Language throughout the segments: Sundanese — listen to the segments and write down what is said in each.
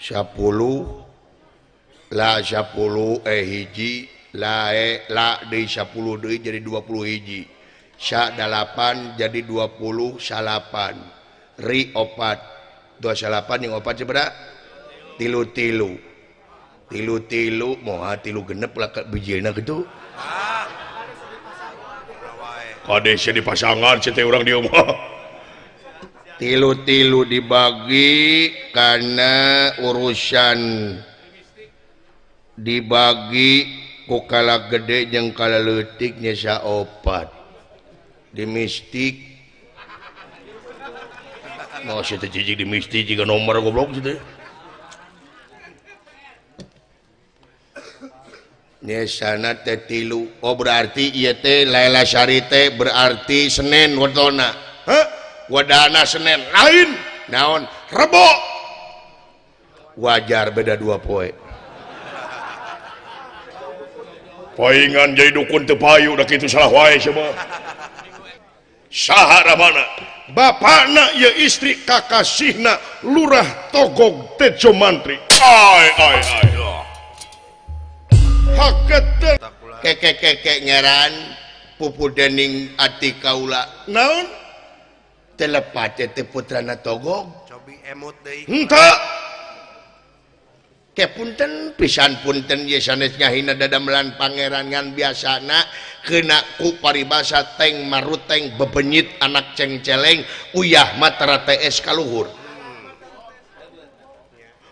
10 la 10 hiji la la deui 10 deui jadi 20 hiji. Sa 8 jadi 29. Ri 4 28 yang 4 sabaraha? Tilu-tilu. Tilu-tilu moha tilu genep lah bijilna kitu. Kade sia dipasangan sia teh urang dieu mah. Tilu-tilu dibagi karena urusan dibagi ku kala gede jeung kala leutik nya saopat di mistik mau sia teh cicing di mistik jiga nomor goblok sia teh nya sana teh tilu. Oh berarti ieu teh Laila Sari teh berarti Senin wetona. Heh wadana Senin lain naon Rebo wajar beda 2 poe paingan jadi dukun teu payu da kitu salah wae sia mah. Saha ramana bapakna ieu istri kakasihna Lurah Togog Tejo Mantri. Ai ai ai hakeut keke-keke ngaran pupu dening ati kaula naon telepat teh putrana Togog cobi emut deui henteu ke punten pisan punten ye sanes ngahina dadamelan pangeran ngan biasana kena ku paribasa teng maruteng bebenyit anak cengceleng uyah matara TS kaluhur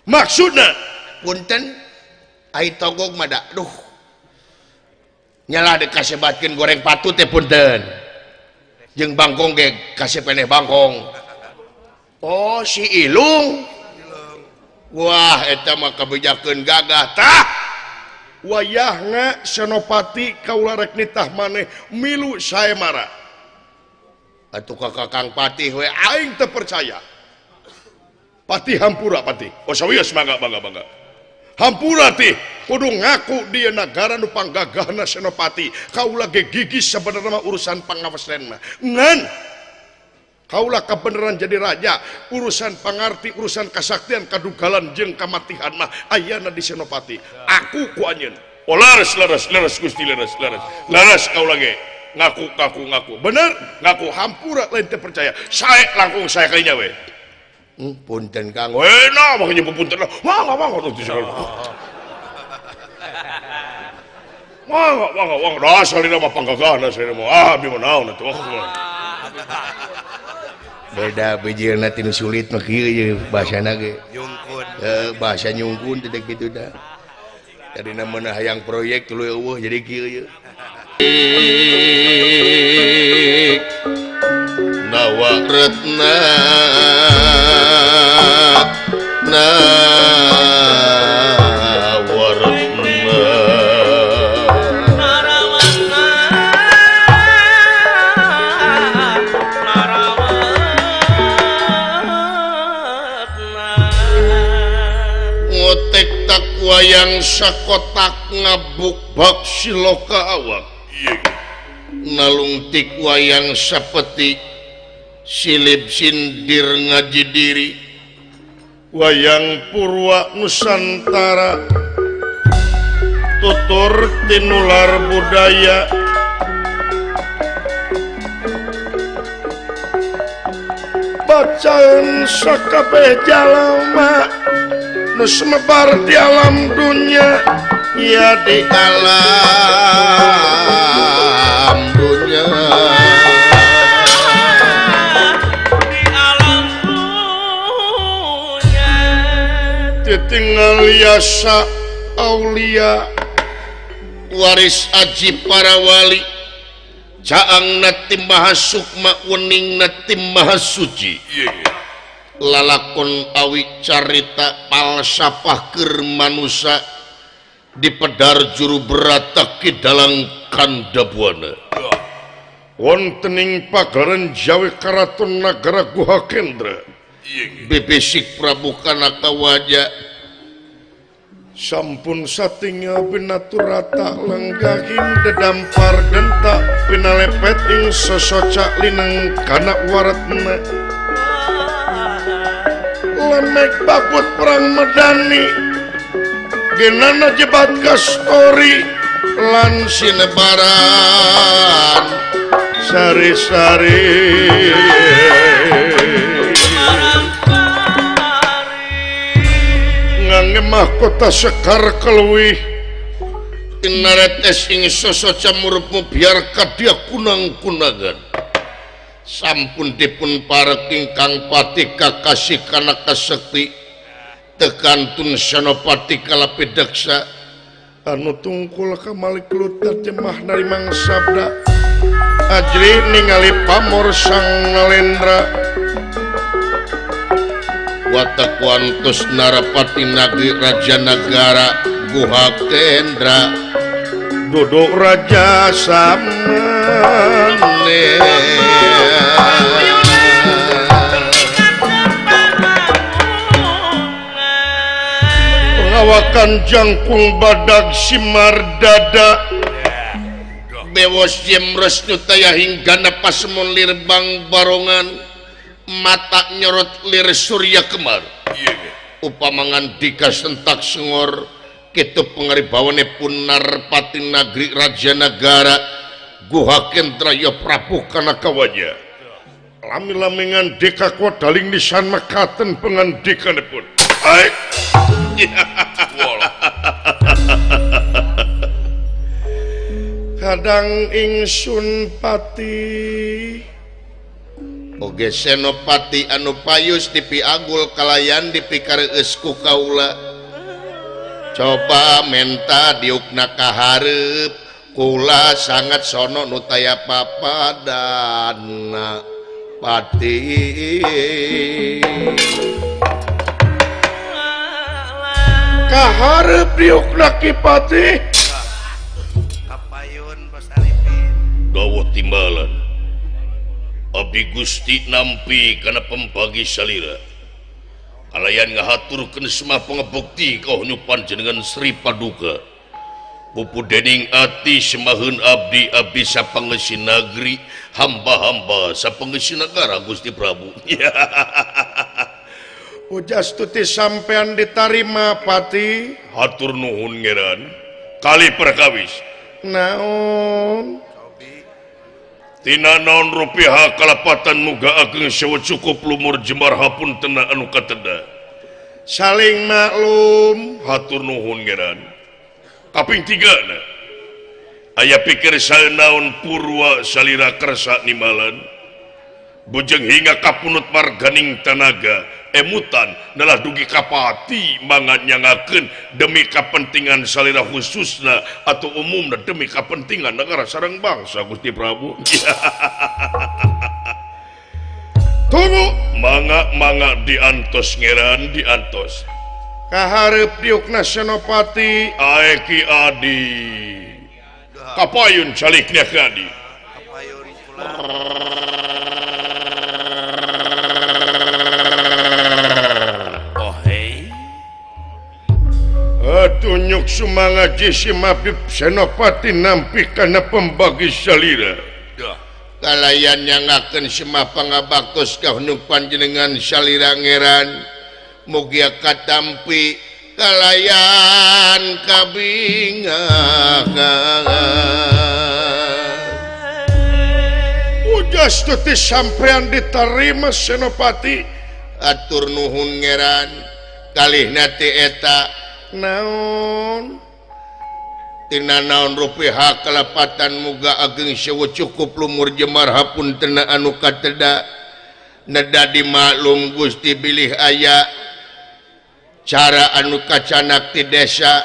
maksudna punten ai Togog mah da duh nyalah dikasebatkeun goreng patut teh punten jeung bangkong ge kasih peneh bangkong. Oh si Ilung wah eta mah kabejakeun gagah tah wayahna Senopati kaula rek nitah maneh milu saemara atuh ka Kakang Patih we aing teu percaya. Patih hampura Patih. Oh sawios mangga mangga mangga hampura tih kudu ngaku dia nagara nu panggagahna Senopati kaula ge gigis sabenerna mah urusan pangawasan mah ngan kaula kabeneran jadi raja urusan pangarti urusan kasaktian kadugalan jeung kamatihan mah ayana di Senopati aku ku anjeun. Oh leres leres leres Gusti leres leres leres kaula ge ngaku ngaku ngaku bener ngaku hampura lain teu percaya sae langkung sae kalinya we. Punten Kang. Wena mah nyebut punten lah. Mangga mangga tuh segala. Mangga mangga mangga dah salina mah panggagahna salina mah. Ah abi mah naon atuh. Beda bijilna tinu sulit mah kieu ye bahasana ge. Nyungkun. Heuh bahasa nyungkun teh kitu dah. Tadina meunah hayang proyek tuluy eueuh jadi kieu ye. Nawa retna nawa retna ngotek tak wayang sakotak ngabuk bak siloka awak nalungtik wayang sapeti silip sindir ngaji diri wayang purwa Nusantara tutur tinular budaya bacaan sakabeh jalma nu semebar di alam dunya ya di alam dunya tinggal yasa aulia waris aji para wali caang na tim maha sukma wening na tim maha suci lalakon awi carita palsafah keur manusa di pedar juru berata ki dalang Kandabuana wonten ing pagelaran Jawi Karaton Nagara Guha Kendra bebesik Prabu Kanaka Waja sampun satinggal binaturata lenggahin dedampar gentak pinalepet ing sosoca lineng kana waretna Lemek babut perang medani genana jebat kastori lan sinebaran sari-sari ngangge mahkota sekar keluih Inaret es ing sosok camurupmu biar kadia kunang-kunagan sampun dipun parek ingkang pati kakasih kana kasekti tekantun senopati kalapidaksa anu tungkul kamalik lutat jemah narimang sabda ajri ningali pamor sang nalendra watakuantus narapati nagri raja nagara guha kendra duduk raja samane pengawakan jangkung badag simar dada bewos jemres nutaya hingga napasemon lir bang barongan mata nyorot lir surya kemar upama ngandika sentak sengor kitu pengaribawane pun narpati nagri raja nagara guha kendra ya Prabu Kanakawaja lami-lami ngandika kuat daling nisan mekaten pengandikanipun. Ai kadang ingsun pati oge senopati anu payus dipiagul kalayan dipikareus ku kaula coba menta diukna kaharep kula sangat sono nu taya papadana pati kaharep diukna ki pati kapayun Bos Arifin dawuh timbalan abdi Gusti nampi kana pembagi salira kalayan ngahaturkeun semah pangebukti ka honyu panjenengan Sri Paduka pupu dening ati semaheun abdi abdi sapangeusi nagri hamba-hamba sapangeusi nagara Gusti Prabu. Pujastuti sampean ditarima pati hatur nuhun ngeran kali perkawis naon tina naon rupiah kalepatan muga ageng sewa cukup lumur jembar hapun tena anu kateda saling maklum hatur nuhun ngeran kaping tiga na aya pikir naon purwa salira kersa nimalan bujeng hingga kapunut marganing tanaga emutan dalah dugi kapati mangan nyangakeun demi kepentingan salira khususna atau umumna demi kepentingan negara sareng bangsa Gusti Prabu. Tunggu mangga-mangga diantos ngeran diantos kaharep diukna senopati ae ki adi kapayun caliknya ki adi kapayun kula. Tunyuk sumanga jisi mabib senopati nampi kana pembagi salira kalayan nyangakeun semah pangabaktos ka hunu panjenengan salira ngeran mugia katampi kalayan kabingahan Pujastuti sampean diterima senopati atur nuhun ngeran kalihna ti eta naon tina naon rupiah kalepatan muga ageng sewu cukup lumur jemar hapun tena anu kateda neda dimaklum Gusti bilih aya cara anu kacanak ti desa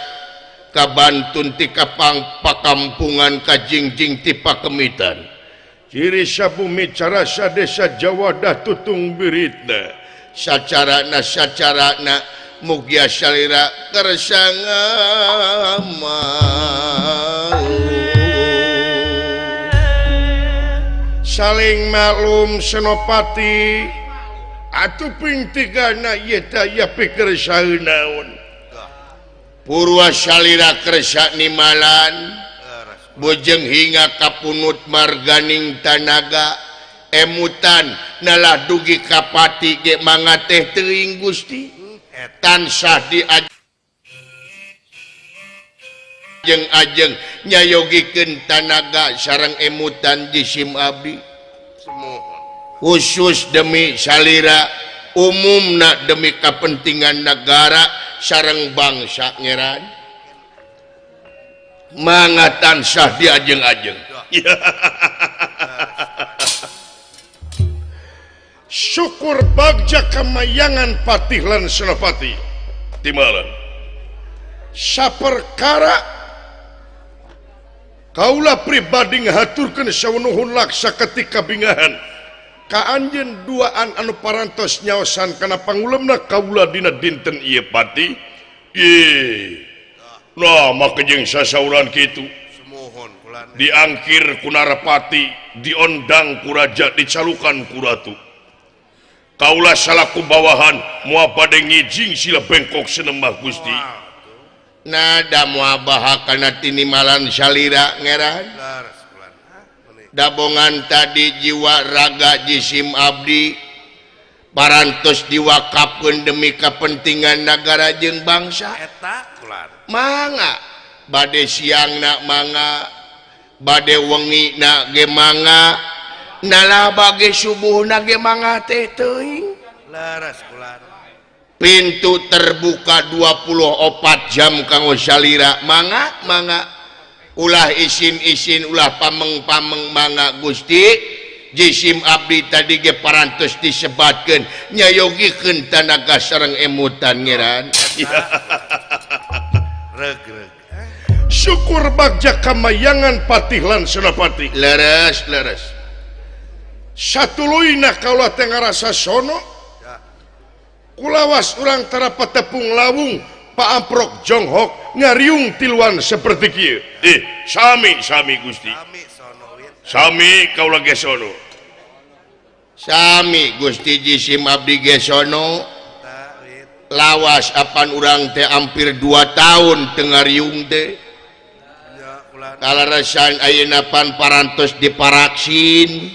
kabantun ti kapang pakampungan kajingjing ti pakemitan ciri sabumi carasa desa Jawadah tutung biritna sacarana sacarana mugia salira kersa ngamalu saling maklum senopati atuh ping tigana ieu teh pikir saeunaun purwa salira kersa nimalan bujeng hingga kapunut marganing tanaga Emutan nalah dugi kapati ge mangga teh teuing Gusti tansah diajeng-ajeng nyayogikeun tanaga sareng emutan jisim abdi khusus demi salira umumna demi kepentingan negara sareng bangsa ngeran mangga tansah diajeng-ajeng. Syukur bagja kamayangan Patih lan Senopati timalan saperkara kaula pribadi ngahaturkeun sawenuhun laksa ketika bingahan ka anjeun duaan anu parantos nyaosan kana pangulemna kaula dina dinten ieu Pati. Ih, nah make jeung sasauran kitu diangkir ku Narapati, diondang ku raja, dicalukan ku ratu. Kaula salaku bawahan moal bade ngijing sila bengkok senembah Gusti. Nada moal baha kana tinimalan salira ngeran. Dabongan tadi jiwa raga jisim abdi parantos diwakafkeun demi kepentingan negara jeung bangsa. Mangga bade siangna mangga, bade wengina ge mangga, nalah bage subuhna ge mangga teh teuing. Pintu terbuka 24 jam kanggo salira mangga mangga, ulah isin-isin ulah pameng-pameng mangga Gusti. Jisim abdi tadi ge parantos disebatkeun nyayogikeun tanaga sareng emutan ngeran. Syukur bagja kamayangan Patih lan Senopati. Leres leres. Satuluyna kaula teh ngarasa sono kulawas urang tara patepung lawung paamprok jonghok ngariung tiluan seperti kieu. Sami sami Gusti. Sami kaula ge sono. Sami Gusti jisim abdi ge sono. Lawas apan urang teh hampir 2 tahun teu ngariung teh. Kalaresan ayeuna pan parantos diparaksin.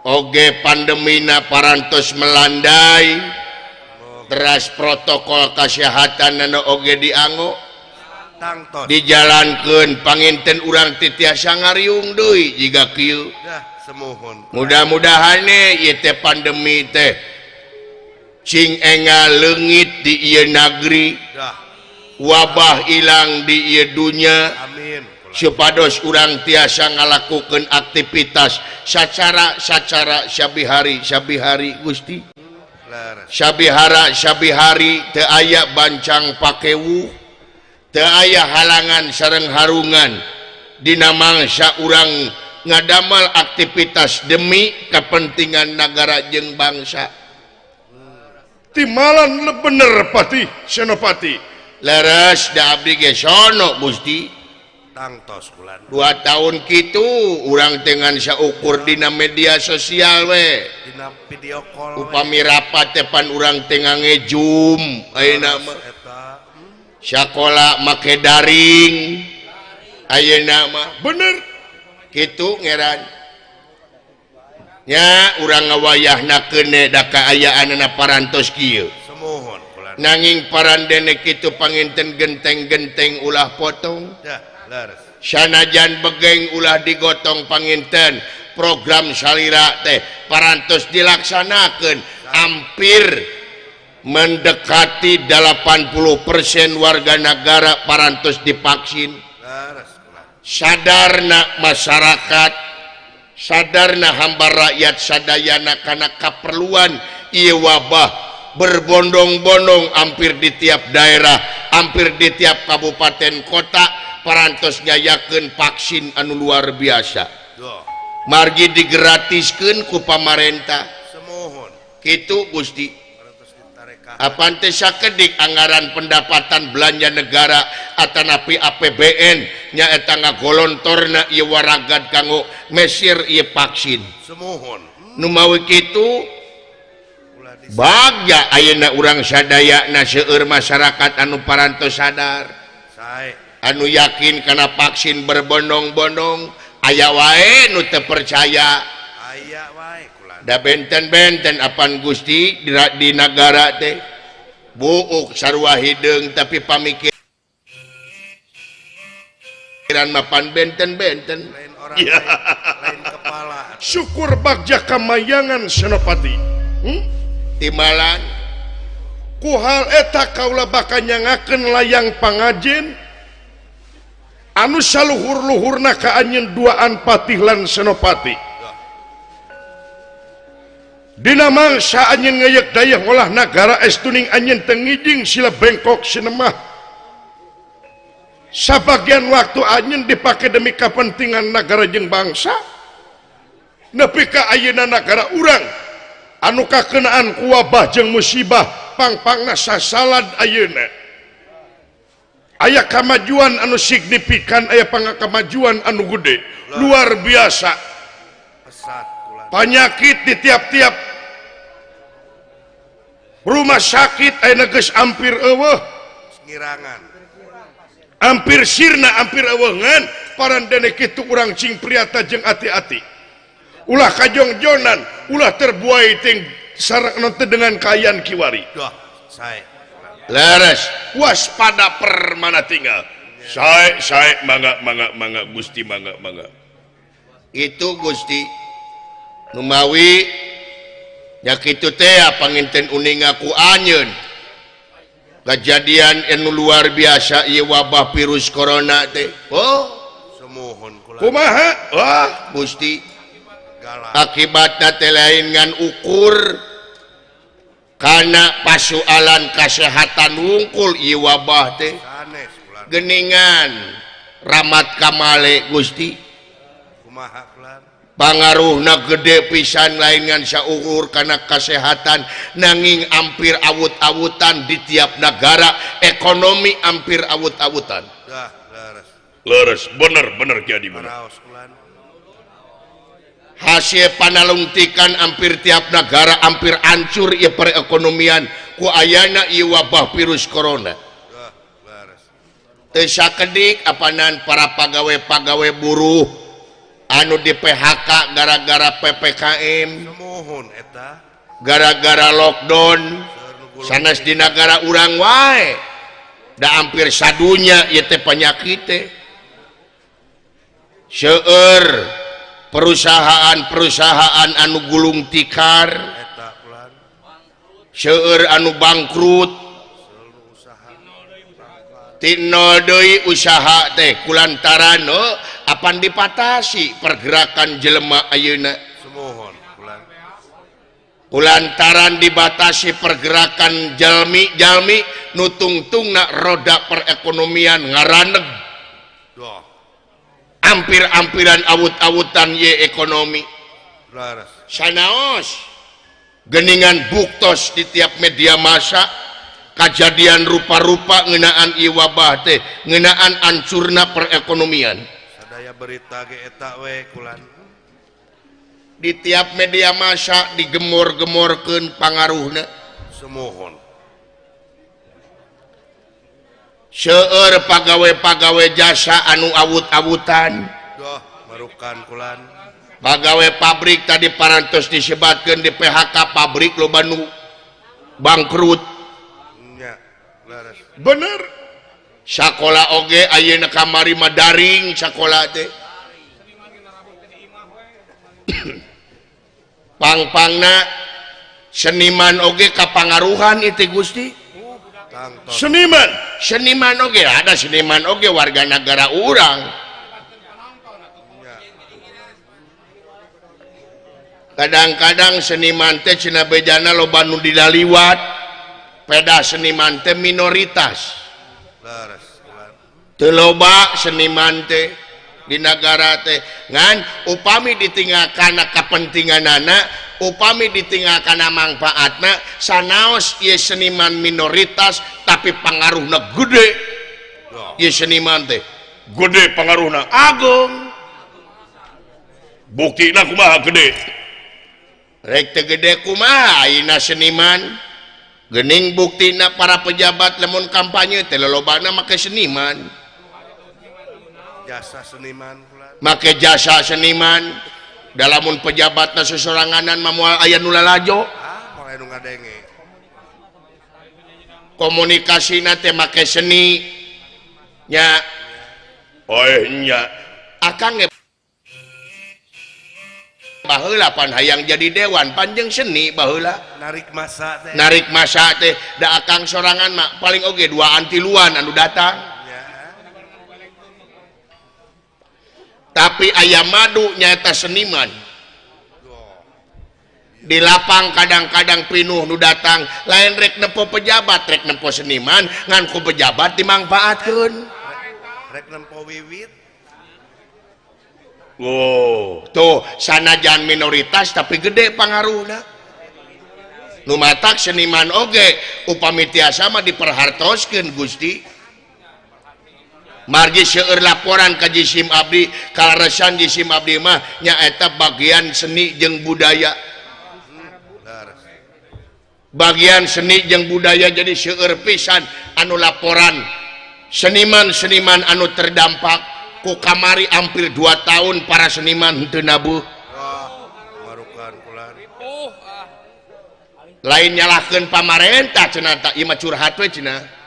Oge pandemina parantos melandai, teras protokol kesehatan anu oge dianggo dijalankeun panginten urang teh tiasa ngariung deui jiga kieu. Mudah-mudahan ieu teh pandemi teh cing engal leungit di ieu nagri, wabah ilang di ieu dunya. Supados urang tiasa ngalakukeun aktivitas sacara sabihari sabihari Gusti. Sabihara sabihari teu aya bancang pakewu, teu aya halangan sareng harungan dina mangsa urang ngadamal aktivitas demi kepentingan negara jeung bangsa. Timalan bener Patih Senopati. Leres da abdi ge sono Gusti. 2 tahun kitu urang dengan saukur dina media sosial we. Dina video call. Upami rapat teh pan urang teh ngange-zoom ayeuna mah. Sakola make daring ayeuna mah. Bener kitu ngeran. Nya urang ngawayahna keune da kaayaanna parantos kieu. Nanging parandene kitu panginten genteng-genteng ulah potong. Sanajan begeng ulah digotong panginten program salira teh parantos dilaksanakeun hampir mendekati 80% warga negara parantos divaksin. Sadarna masyarakat, sadarna hamba rakyat sadayana kana kaperluan ieu wabah berbondong-bondong hampir di tiap daerah, hampir di tiap kabupaten kota parantos ngayakeun vaksin anu luar biasa. Margi digratiskeun ku pamarentah. Kitu Gusti. Apan teh sakedik anggaran pendapatan belanja negara atanapi APBN nyaeta ngagolontorna ieu waragad kanggo mesir ieu vaksin. Nu mawi kitu bagja ayeuna urang sadayana seueur masyarakat anu parantos sadar, anu yakin kana vaksin berbondong-bondong Aya wae nu teu percaya. Aya wae kula. Da benten-benten apan Gusti di nagara teh. Buuk sarua hideung tapi pamikiran mapan benten-benten. Lain orang lain kepala. Syukur bagja kamayangan Senopati. Timalan ku hal eta kaula bakal nyangakeun layang pangajin anu saluhur-luhurna ka anjeun duaan patih lan Senopati. Dina mangsa anjeun ngeyek dayeuh ngolah nagara estuning anjeun teu ngijing sila bengkok sinemah. Sabagian waktu anjeun dipake demi kapentingan nagara jeung bangsa. Nepi ka ayeuna nagara urang anu kakenaan ku wabah jeung musibah pangpangna sasalad ayeuna. Aya kamajuan anu signifikan, aya pangkamajuan anu gede, luar biasa. Penyakit di tiap-tiap rumah sakit ayeuna geus hampir eueuh, ngirangan. Hampir sirna, hampir eueuh ngan parandene kitu urang cing priata jeung ati-ati. Ulah kajongjonan, ulah terbuai ting sareng teu dengan kaayaan kiwari. Duh, sae. Leres, waspada permana tinggal. Sae, sae, mangga, mangga, mangga, Gusti, mangga, mangga. Itu Gusti. Numawi nya kitu teh panginten uninga ku anjeun. Kejadian anu luar biasa ieu wabah virus corona teh. Oh, sumuhun kula. Kumaha? Wah, Gusti. Akibatna teh lain ngan ukur kana pasualan kasehatan wungkul ieu wabah teh. Geningan ramat kamale Gusti. Kumaha kula? Pangaruhna gede pisan lain ngan saukur kana kasehatan nanging hampir awut-awutan di tiap nagara, ekonomi hampir awut-awutan. Dah, leres. Leres, bener bener jadi bener. Hasil panalungtikan hampir tiap negara hampir hancur ieu perekonomian ku ayana ieu wabah virus corona. Teu sakedik apanan para pagawe-pagawe buruh anu di PHK gara-gara PPKM, gara-gara lockdown, sanes di negara urang wae da hampir sadunya ieu teh penyakit teh. Seueur perusahaan-perusahaan anu gulung tikar, seueur anu bangkrut, ti nol deui usaha teh kulantaran apan dipatasi pergerakan jelema ayeuna. Kulantaran dibatasi pergerakan jalmi-jalmi nu tungtungna roda perekonomian ngaraneg. Ampir-ampiran awut-awutan ye ekonomi. Sanaos geningan buktos di tiap media massa kajadian rupa-rupa ngeunaan ieu wabah teh, ngeunaan ancurna perekonomian. Sadaya berita ge eta we kulan. Di tiap media massa digemor-gemorkeun pangaruhna. Sumuhun. Seueur pagawe-pagawe jasa anu awut-awutan. Duh, marukan kulan. Pagawe pabrik tadi parantos disebatkeun di PHK pabrik loba nu bangkrut. Nya, leres. Bener. Sakola oge ayeuna kamari mah daring sakola teh. Pang-pangna seniman oge kapangaruhan itu Gusti. Seniman, seniman oge ada seniman oge warga negara urang. Kadang-kadang seniman teh cenah bejana loba nu dilaliwat, peda seniman teh minoritas. Teu loba seniman teh di nagara teh ngan upami ditinggal kana kepentinganana, upami ditinggal kana mangfaatna, sanaos ieu seniman minoritas tapi pangaruhna gede. Ieu seniman teh gede pangaruhna agung. Buktina kumaha gede? Rek teu gede kumaha ayeuna seniman? Geuning buktina para pejabat lamun kampanye teh lolobana make seniman. Jasa seniman. Make jasa seniman dalamun pejabatna sesoranganan mah moal aya nu lalajo. Ah, moal aya nu ngadenge. Komunikasina teh make seni nya. Oh nya. Akang ge baheula pan hayang jadi dewan panjang seni baheula. Narik masa teh. Narik masa teh da akang sorangan mah paling oge 2 antiluan anu datang. Ya. Tapi aya madu nyaeta seniman. Di lapang kadang-kadang pinuh nu datang lain rek nempo pejabat rek nempo seniman ngan ku pejabat dimangfaatkeun. Rek nempo wiwit. Wow, tuh sanajan minoritas tapi gede pangaruhna. Nu matak seniman oge upami tiasa mah diperhartoskeun Gusti. Margi seueur laporan ka Jisim Abdi, kaleresan Jisim Abdi mah nyaeta bagian seni jeung budaya. Bagian seni jeung budaya jadi seueur pisan anu laporan seniman-seniman anu terdampak ku kamari hampir 2 tahun para seniman henteu nabuh. Lain nyalahkeun pamarentah cenah tah ieu mah curhat we cenah.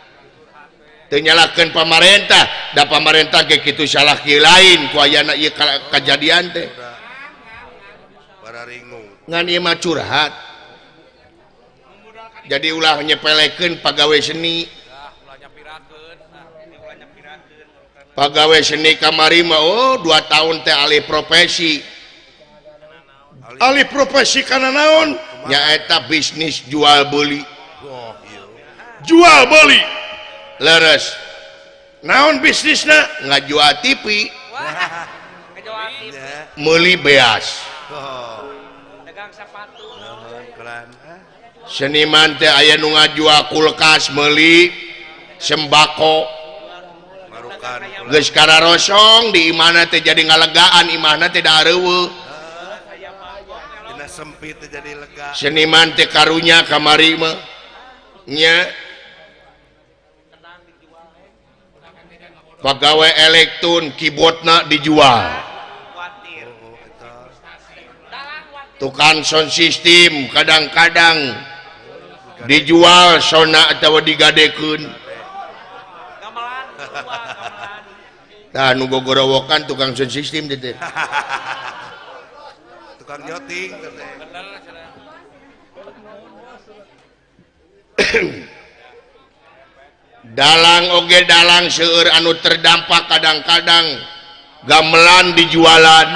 Teu nyalahkeun pamarentah, da pamarentah ge kitu salah kieu lain ku ayana ieu kajadian teh. Ngan ieu mah curhat. Jadi ulah nyepelekeun pagawe seni. Pagawe seni kamari mah oh 2 tahun teh alih profesi. Alih profesi kana naon? Nyaeta bisnis jual beli. Jual beli. Leres. Naon bisnisna? Ngajual TV. Meuli beas. Seniman teh aya nu ngajual kulkas meuli sembako. Geus kararosong di imahna teh jadi ngalegaan imahna teh da areuweuh. Dina sempit teh jadi lega. Seniman teh karunya kamari mah nya. Pagawe elektron keyboardna dijual. Tukang sound system kadang-kadang dijual sona atau digadekeun. Tah nu gogorowokan tukang sound system teh. Tukang nyoting teh. Dalang oge dalang seueur anu terdampak kadang-kadang gamelan dijualan.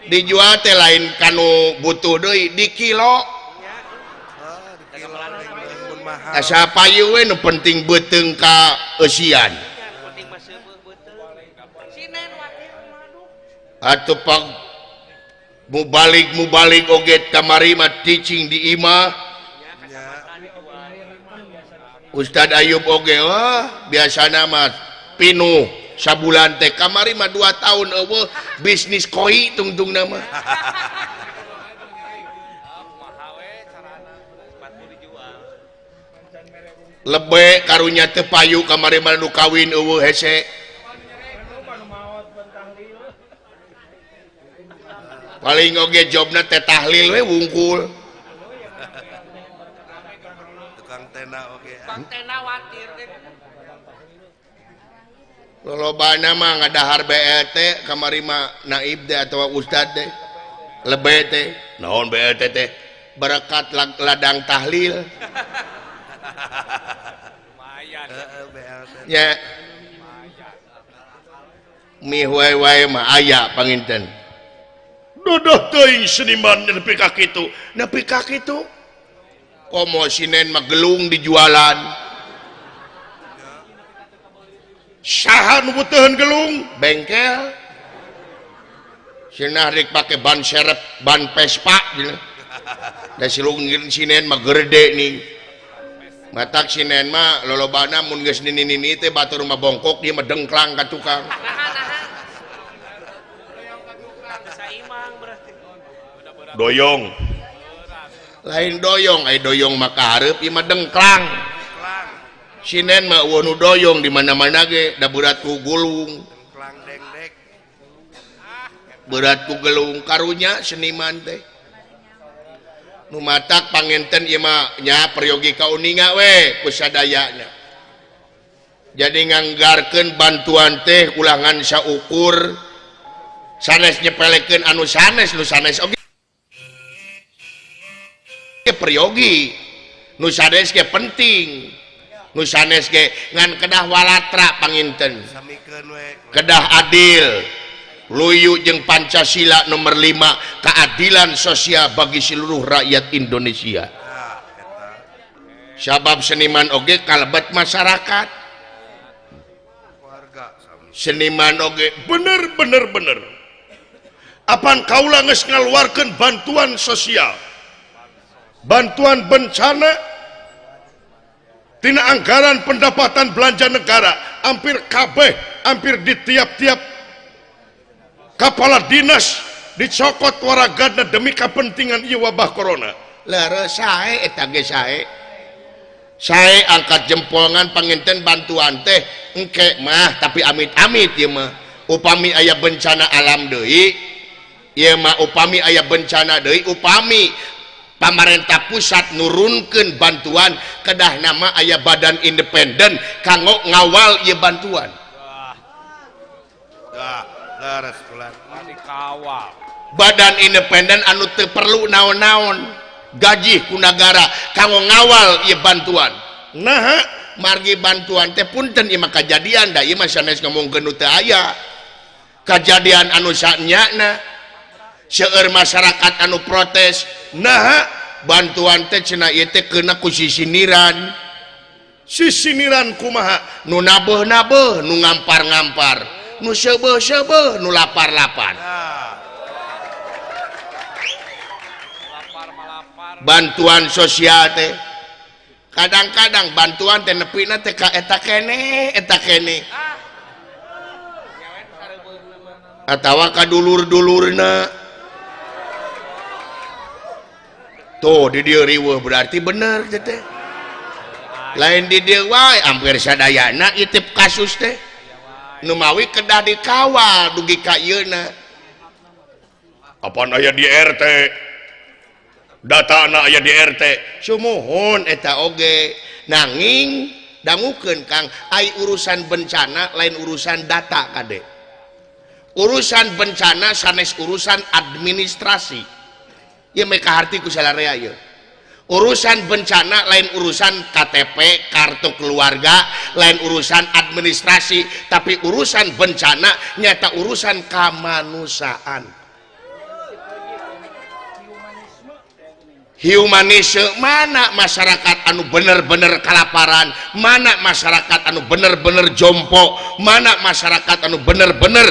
Dijual teh lain kanu butuh deui di kilo. Asa payu we nu penting beuteung ka eusian. Atuh pag mubalik oge kamari mah teaching di imah. Ustad Ayub oge wah biasana mah pinuh sabulan teh kamari mah 2 tahun eueuh bisnis koi tungtungna mah. Lebe karunya teu payu kamari mah nu kawin eueuh hese. Paling oge jobna teh tahlil we wungkul. Tukang tenda oge. Tukang tenda watir teh. Lolobana mah ngadahar BLT kamari mah naib teh atawa ustad teh. Lebe teh. Naon BLT teh? Berkat ladang tahlil. Lumayan. Ya. Mi wae-wae mah aya panginten. Dodoh teuing seniman nepi ka kitu. Nepi ka kitu. Komo sinen mah gelung dijualan. Saha nu butuheun gelung? Bengkel. Cenah rek pake ban serep, ban Vespa cenah. Da silungin sinen mah gerde nih. Matak sinen mah lolobana mun geus nini-nini teh batur mah bongkok dia mah dengklang ka tukang. Doyong. Lain doyong, ai doyong mah kahareup ieu mah dengklang. Sinen mah eueuh nu doyong di mana-mana ge da berat ku gulung. Berat ku gelung karunya seniman teh. Nu matak pangenten ieu mah nya peryogi kauninga we ku sadayana. Jadi nganggarkeun bantuan teh ulah ngan saukur sanes nyepelekeun anu sanes nu sanes oge peryogi nu sanes ge penting nu sanes ge ngan kedah walatra panginten kedah adil luyu jeung Pancasila nomor 5 keadilan sosial bagi seluruh rakyat Indonesia. Sabab seniman oge kalebet masyarakat, seniman oge bener bener bener. Apan kaula geus ngaluarkeun bantuan sosial, bantuan bencana tina anggaran pendapatan belanja negara hampir kabeh, hampir di tiap-tiap kepala dinas dicokot waragana demi kepentingan ieu wabah corona. Leres sae eta ge sae. Sae angkat jempolngan panginten bantuan teh engke mah tapi amit-amit ieu mah. Upami aya bencana alam deui, ieu mah upami aya bencana deui, upami pamarentah pusat nurunkeun bantuan kedah nama aya badan independen kanggo ngawal ieu bantuan. Badan independen anu teu perlu naon-naon gaji ku nagara kanggo ngawal ieu bantuan. Naha margi bantuan teh punten ieu mah kajadian da ieu mah sanes ngomongkeun nu teu aya. Kajadian anu sanyana seueur masyarakat anu protes. Naha bantuan teh cenah ieu teh keuna ku sisiniran. Sisiniran kumaha? Nu nabeuh-nabeuh, nu ngampar-ngampar, nu seubeuh-seubeuh, nu lapar-lapar. Bantuan sosial teh kadang-kadang bantuan teh nepina teh ka eta keneh, eta keneh. Atawa ka dulur-dulurna. Tuh di dieu riweuh berarti bener teh teh. Lain di dieu wae hampir sadayana ieu teh kasus teh. Nu mawi kedah dikawal dugi ka ieuna. Apaan aya di RT? Data anak aya di RT. Sumuhun eta oge. Nanging dangukeun Kang, ai urusan bencana lain urusan data kade. Urusan bencana sanes urusan administrasi. Ieu meh kaharti ku salarea ieu. Urusan bencana lain urusan KTP, kartu keluarga, lain urusan administrasi, tapi urusan bencana nyata urusan kemanusiaan. Humanisme mana masyarakat anu bener-bener kalaparan, mana masyarakat anu bener-bener jompo, mana masyarakat anu bener-bener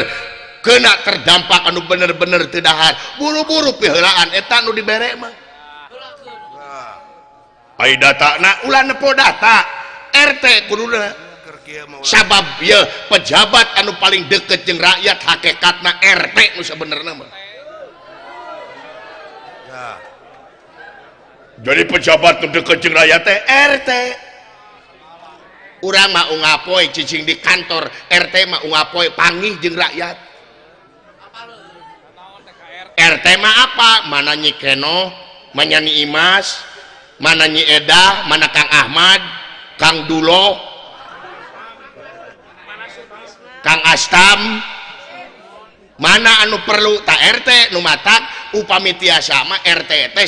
kena terdampak anu bener-bener teu dahar, buru-buru piheulaan eta nu dibere mah. Ai datana ulah nepo data RT kuduna. Sabab ieu pejabat anu paling deket jeung rakyat hakikatna RT nu sabenerna mah. Jadi pejabat nu deket jeung rakyat teh RT. Urang mah unggal poe cicing di kantor, RT mah unggal poe panggih jeung rakyat. RT mah apa? Mana Nyi Kenoh, mana Nyi Imas, mana Nyi Edah, mana Kang Ahmad, Kang Dulo, Kang Astam, mana anu perlu tak RT nu matak upami tiasa mah RT teh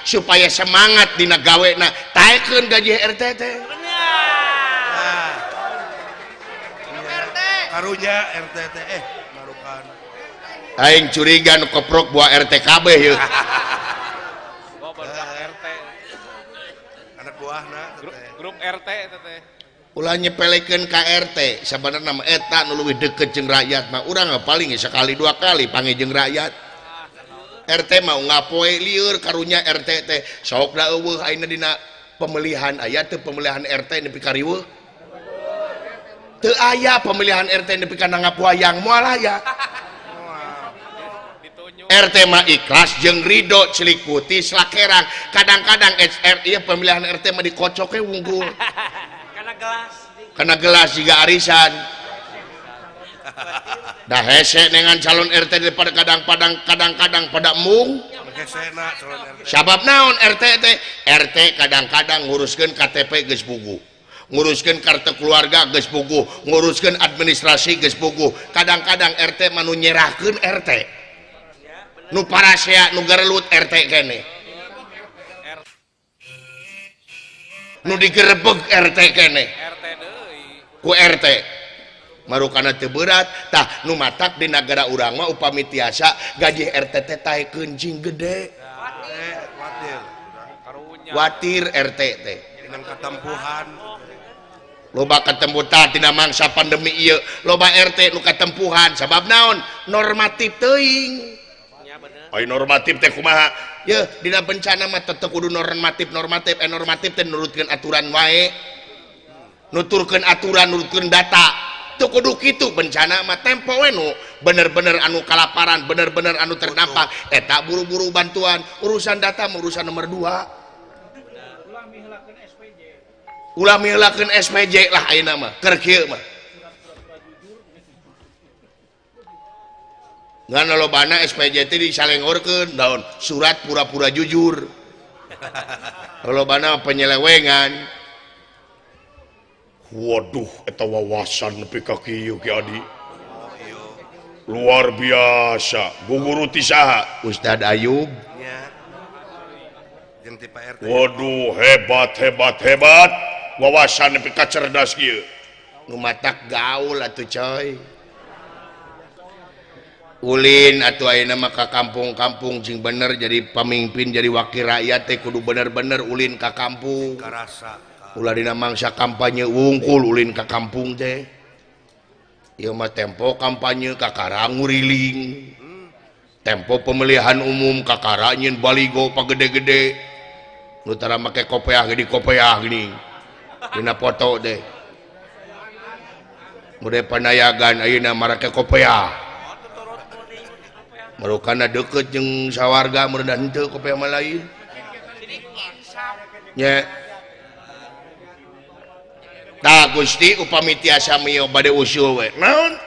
supaya semangat dina gawena taekeun gaji RT teh. Karunya RT teh marukan. Aing curiga nu koprok buah RT kabeh ieu. Anak buahna grup RT eta teh. Ulah nyepelekeun ka RT, sabenerna mah eta nu leuwih deket jeung rakyat mah urang mah paling sekali dua kali panggih jeung rakyat. RT mah unggal poe lieur karunya RT teh sok da eueuh ayeuna dina pemilihan aya teu pemilihan RT nepi ka riweuh. Teu aya pemilihan RT nepi ka nanggap wayang moal aya. RT mah ikhlas jeung ridho celik putih slakerang. Kadang-kadang SR ieu pemilihan RT mah dikocoke wungkul. Kana gelas. Kana gelas jiga arisan. Dah hese dengan calon RT daripada kadang-kadang kadang-kadang pada mung. Sabab naon RT teh? RT kadang-kadang nguruskeun KTP geus puguh, nguruskeun kartu keluarga geus puguh, nguruskeun administrasi geus puguh. Kadang-kadang RT mah nu nyerahkeun RT. Nu parasea nu garelut RT keneh. Nu digerebeg RT keneh. Ku RT. Marukana teu berat tah nu matak di nagara urang mah upami tiasa gaji RT teh taekeun jing gede. Watir RT teh. Katempuhan. Loba katempuhan tina mangsa pandemi ieu, loba RT nu katempuhan sabab naon? Normatif teuing. Ai normatif teh kumaha? Yeuh, dina bencana mah teu kudu normatif normatif normatif teh nurutkeun aturan wae. Nuturkeun aturan, nurutkeun data. Teu kudu kitu bencana mah tempo we nu bener-bener anu kalaparan, bener-bener anu terdampak eta buru-buru bantuan. Urusan data mah urusan nomor 2. Ulah miheulakeun SPJ lah ayeuna mah, keur kieu mah. Ngan lobana SPJ teh disalengorkeun daun surat pura-pura jujur. Lobana penyelewengan. Waduh, eta wawasan nepi ka kieu Ki Adi. Luar biasa. Guguru ti saha? Ustad Ayub. Waduh, hebat hebat hebat. Wawasan nepi ka cerdas kieu. Nu matak gaul atuh coy. Ulin atuh ayeuna mah ka kampung-kampung jing bener jadi pamimpin jadi wakil rakyat teh kudu bener-bener ulin ka kampung. Karasa. Ulah dina mangsa kampanye wungkul ulin ka kampung teh. Ieu mah tempo kampanye kakara nguriling. Tempo pemilihan umum kakara nyeun baligo pagede-gede. Nu tara make kopeah gede kopeah geuning. Dina foto teh. Mude panayagan ayeuna marake kopeah. Marukana deukeut jeung sawarga meureun henteu kopeah mah lain. Nya. Tah Gusti upami tiasa mieu bade usul we. Naon?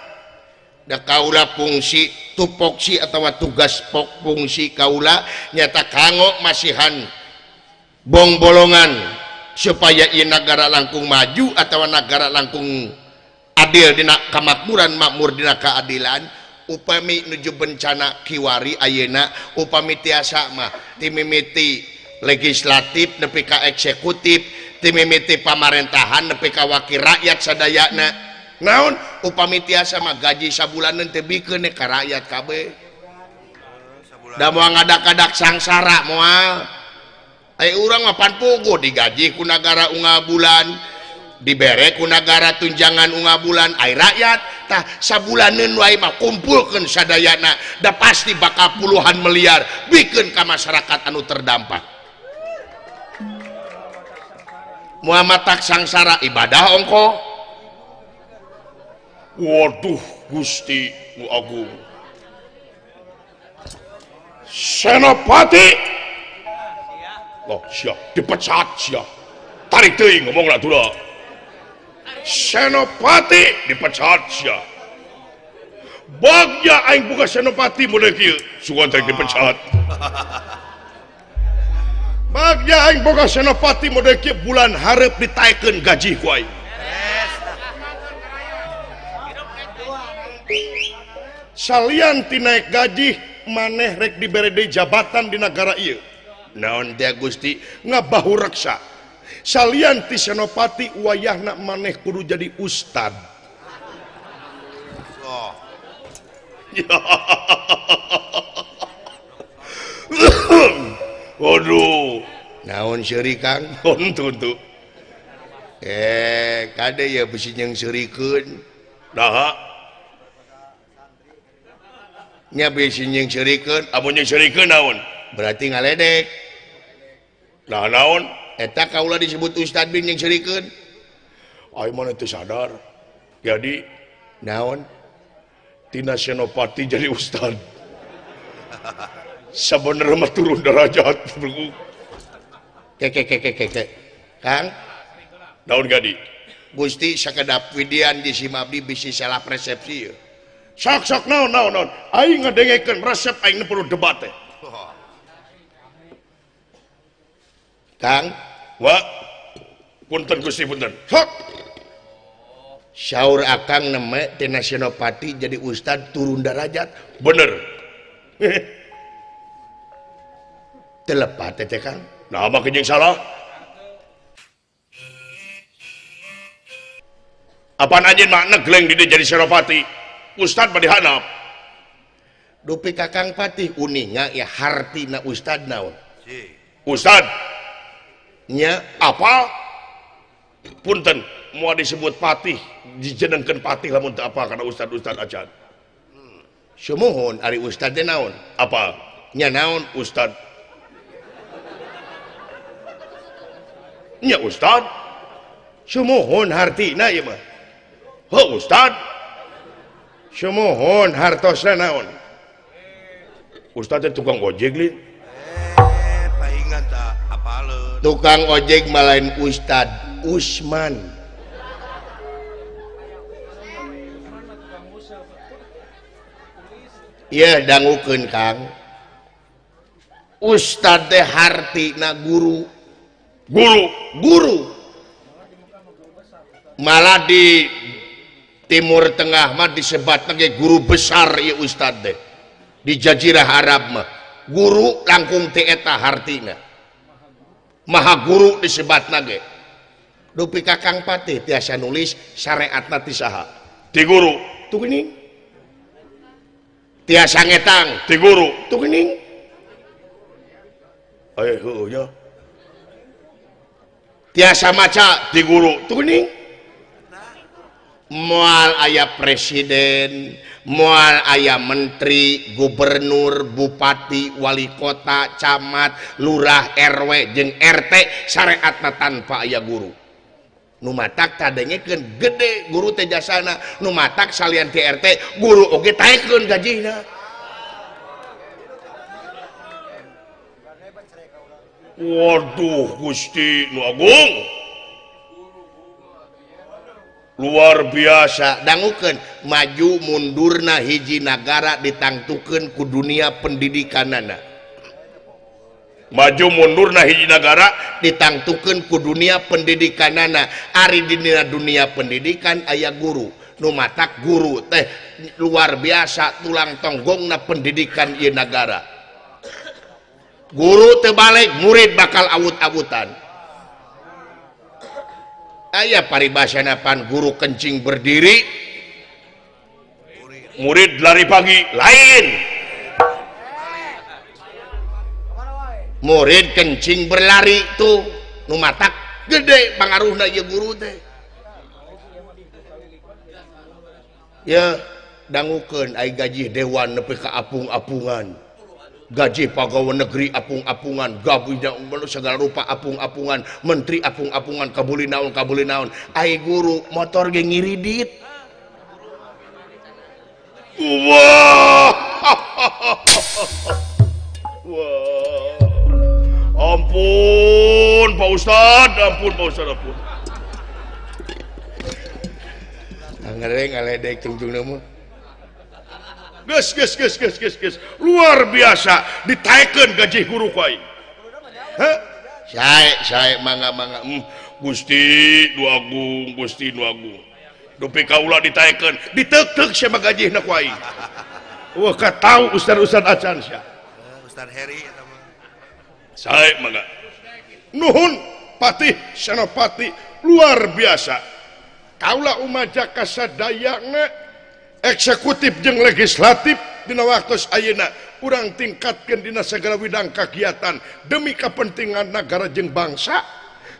Da kaula fungsi tupoksi atawa tugas pok fungsi kaula nyata kanggo masihan bongbolongan supaya ieu nagara langkung maju atawa nagara langkung adil dina kamakmuran makmur dina keadilan upami nuju bencana kiwari ayeuna upami tiasa mah timimiti legislatif nepi ka eksekutif timimiti pamarentahan nepi ka wakil rakyat sadayana naon upami tiasa mah gaji sabulaneun teh bikeun ka rakyat kabeh da moal ngadak-ngadak sangsara moal ai urang mah pan puguh digaji ku nagara unggal bulan dibere ku nagara tunjangan unggal bulan ai rakyat tah sabulaneun wae mah kumpulkeun sadayana da pasti bakal puluhan miliar bikeun ka masyarakat anu terdampak. Muhammad tak sangsara ibadah ongko. Waduh Gusti nu Agung Senopati. Oh siap dipecat siap. Tarik teuing ngomong lah tuh. Senopati dipecat siap. Bagja aing buka Senopati model kieu sugan teh dipecat. Bagja aing boga Senopati model kieu bulan hareup ditaekeun gaji ku aing. Salian ti naik gaji maneh rek dibere deui jabatan di nagara ieu. Naon teh Gusti ngabahureksa. Salian ti Senopati wayahna maneh kudu jadi ustad. Oh. Waduh, naon seuri Kang? Henteu. Kade ya bisi jeung seurikeun. Naha? Nya bisi jeung seurikeun, amun jeung seurikeun naon? Berarti ngaledek. Nah naon? Eta kaula disebut ustad bin jeung seurikeun. Ai mana teu sadar. Jadi naon? Tina Senopati jadi ustad. Sebenarnya mah turun derajat. Keke. Kang, naon gadi? Gusti sakedap widian di Simabdi bisi salah persepsi. Sok-sok naon naon naon. Aing ngadengekeun resep aing perlu debat teh. Kang, wa punten Gusti punten. Sok. Syaur akang neme tina Senopati jadi ustad turun derajat. Bener. Telepat teh Kang. Nah, make jeung salah. Apaan anjeun mah negleng di jadi Senopati? Ustad mah dihanap. Dupi Kakang Patih uninga ya hartina ustad naon? Ustad nya apa? Punten mau disebut patih, dijenengkeun patih lamun teu apa kana ustad-ustad acan. Sumuhun ari ustad teh naon? Apa? Nya naon ustad? Nya ustad. Sumuhun hartina ieu mah. Heuh ustad. Sumuhun hartosna naon? Ustad teh tukang ojek lin. Paingan tak apaleun. Tukang ojek mah lain ustad, Usman. Ieu dangukeun Kang. Ustad teh hartina guru. Guru, guru. Malah di Timur Tengah mah disebatna ge guru besar ieu ustad teh. Di Jazirah Arab mah guru langkung teh eta hartina. Maha guru disebatna ge. Dupi Kakang Patih tiasa nulis syariatna ti saha? Ti guru. Tuh geuning. Tiasa ngetang ti guru. Tuh geuning. Eh heueuh nya. Tiasa maca ti guru. Tuh geuning. Moal aya presiden, moal aya menteri, gubernur, bupati, wali kota, camat, lurah, RW jeung RT syariatna tanpa aya guru. Nu matak tadengekeun gede guru teh jasana, nu matak salian ti RT, guru oge taekeun gajihna. Waduh Gusti nu agung. Luar biasa. Dangukeun maju mundurna hiji nagara ditangtukeun ku dunia pendidikanana. Maju mundurna hiji nagara ditangtukeun ku dunia pendidikanana. Ari dina dunia pendidikan aya guru. Nu matak guru teh luar biasa tulang tonggongna pendidikan ieu nagara. Guru teu balik, murid bakal awut-awutan. Aya paribasana pan guru kencing berdiri, murid lari pagi. Lain. Murid kencing berlari tuh nu matak gede pangaruhna ieu guru teh. Ya dangukeun ai gaji dewan nepi ka apung-apungan. Gaji pegawai negeri apung-apungan, gajinya segala rupa apung-apungan, menteri apung-apungan, kabuli naon ai guru motor ge ngiridit. Wah. Wah. Ampun Pak Ustad, ampun Pak Ustad, ampun. Ngereng ngaledek tungtungna mah. Geus geus geus geus geus geus. Luar biasa ditaekeun gaji guru ku aing. Heh? Sae sae mangga mangga. Gusti nu agung, Gusti nu agung. Dupi kaula ditaekeun, diteuk-teuk sia mah gajihna ku aing. Wah, ka tau ustad-ustad acan sia. Ustad Heri eta mah. Sae mangga. Nuhun Patih Senopati luar biasa. Kaula umaja kasadayana eksekutif jeung legislatif dina waktos ayeuna urang tingkatkeun dina segala widang kagiatan demi kepentingan negara jeung bangsa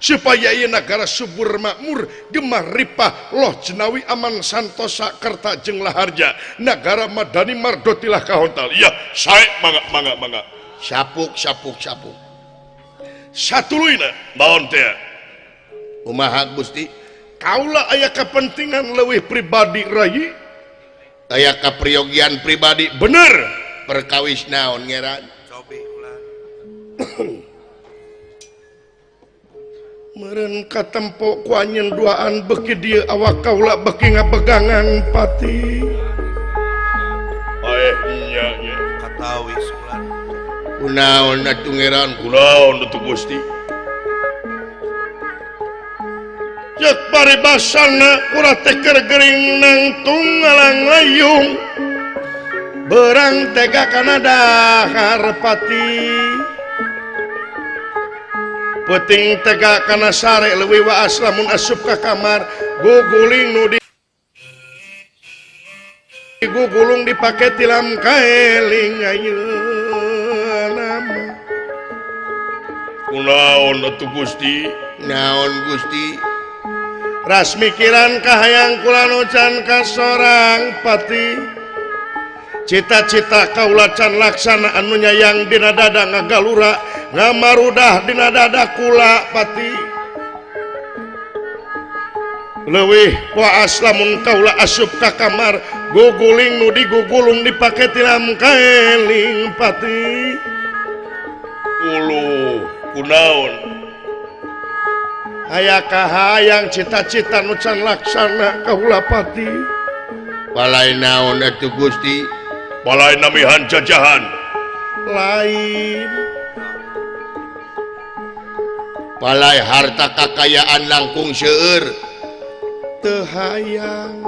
supaya ieu nagara subur makmur gemah ripah loh jenawi aman santosa kerta jeung laharja nagara madani mardotilah kahontal. Iya sae mangga mangga mangga. Sapuk sapuk sapuk. Satuluyna naon teh? Kumaha Gusti? Kaula aya kepentingan leuwih pribadi rai. Aya kapriyogian pribadi bener. Perkawis naon ngeran? Cobi ulah. Meureun katempo ku anjeun duaan beuki dieu awak kaula beuki ngabegangan pati. Lawis ulah. Kunaon atuh ngeran kunaon atuh Gusti. Cek paribasana kula teh keur gering nangtung ngalang-layung. Berang tega kana dahar pati. Peuting tega kana sare leuwih waas lamun asup ka kamar guguling nu di gugulung dipake tilam kaeling ayeuna mah. Kunaon atuh Gusti? Naon Gusti? Ras mikiran kahayang kula nu can kasorang pati. Cita-cita kaula can laksana anu nyayang dina dada ngagalura ngamarudah dina dada kula pati. Leuwih waas lamun kaula asup ka kamar guguling nu digugulung dipake tilam kaeling pati. Uluh kunaon aya kahayang cita-cita nu can laksana kaula pati. Palai naon atuh Gusti? Palai namihan jajahan lain. Palai harta kakayaan langkung seueur teu hayang.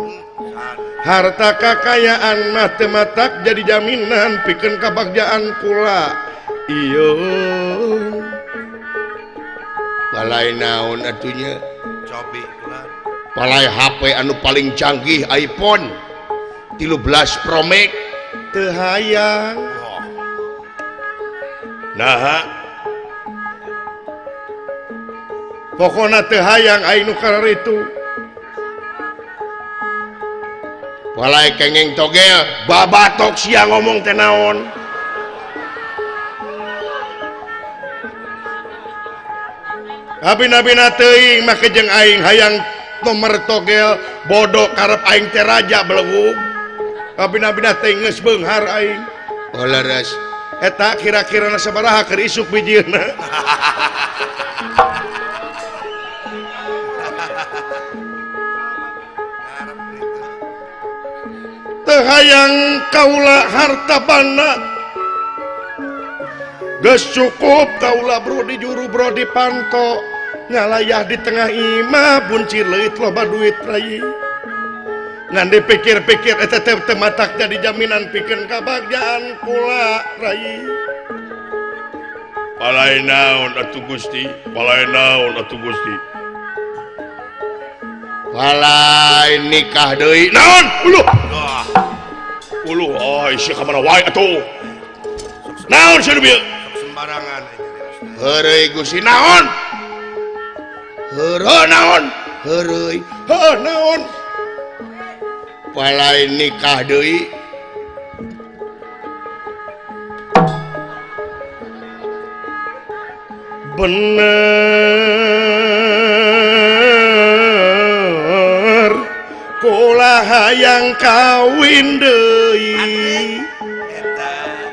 Harta kakayaan mah teu matak jadi jaminan pikeun kabagjaan kula. Ieu palai naon atunya? Cobi kula. Palai HP anu paling canggih iPhone 13 Pro Max teu hayang. Naha pokona teu hayang aing nu kararitu. Palai kengeng togel babatok sia ngomong teh naon. Abi-nabina teuing make jeung aing hayang nomor togel bodoh karep aing teh raja belegug. Abi-nabina teh geus beunghar aing. Oh leres. Eta kira-kirana sabaraha keur isuk bijieuna. Teu hayang kaula harta banda. Geus cukup kaula bro di juru bro di panto. Ngalayah di tengah imah buncir leuit loba duit rai. Ngan dipikir-pikir eta teh teu matak jadi jaminan pikeun kabagjaan kula rai. Palai naon atuh Gusti? Palai naon atuh Gusti? Palai nikah deui. Naon? Uluh. Uluh ai sia ka mana wae atuh. Naon sia bieu? Sembarangan. Heureuy Gusti naon? Heureuy naon? Heureuy. Heuh naon? Palai nikah deui. Bener kula hayang kawin deui.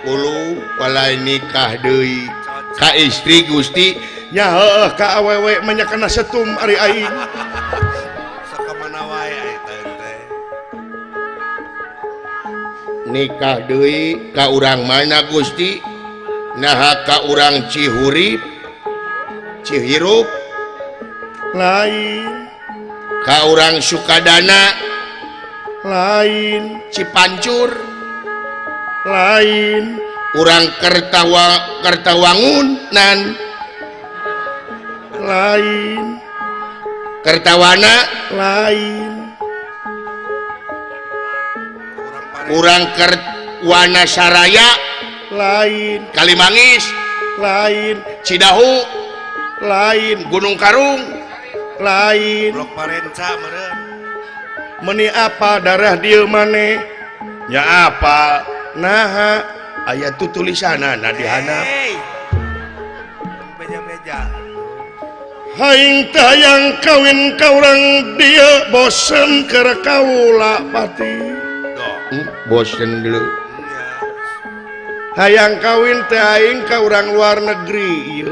Ulu palai nikah deui ka istri Gusti nya heuh ka awewe mah nya kana setum ari aing. Sakamana wae eta teh. Nikah deui ka urang mana Gusti? Naha ka urang Cihurip Cihirup lain, ka urang Sukadana lain, Cipancur lain, urang Kertawangun nan lain, Kertawana lain, urang Kerwana Saraya lain, Kalimanggis lain, Cidahu lain, Gunung Karung lain, Blok Parenca meureun. Meni apa darah dieu maneh? Nya apa? Naha aya tuh tulisanana di handap. Beja-beja. Haing teh hayang kawin ka urang dieu bosen keur kaula pati. Bosen dulu. Hayang kawin teh aing ka urang luar negeri ieu.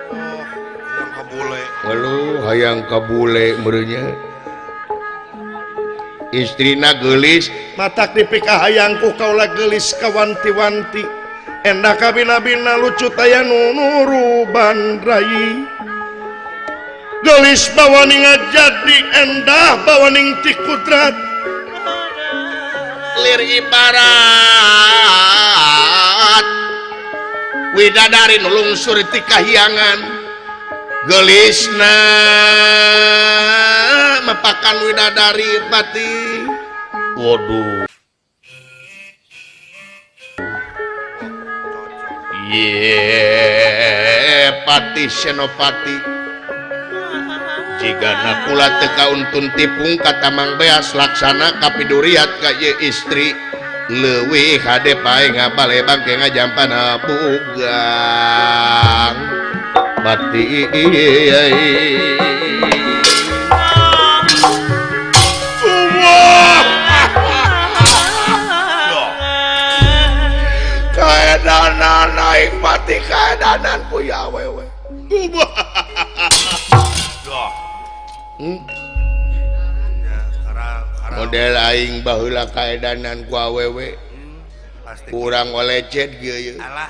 Oh, hayang ka bule. Aduh, hayang ka bule meureunnya. Istrina geulis matak dipikahayang ku kaula geulis kawanti-wanti endah kabina-bina lucu taya nunuruban rai geulis bawaning ngajadi endah bawaning ti kudrat lir ibarat widadari nu lungsur ti kahyangan geulisna mepakan widadari pati. Waduh ye Pati Senopati jika nakula teka untun tipung kata Mang Beas laksana kapiduriat ka ye istri leuwih hade pae ngabale bangke ngajampana bugang pati. Kaedanan naik pati kaedanan puya awewe. Model aing baheula kaedanan ku awewe. Kurang olecet kieu. Alah.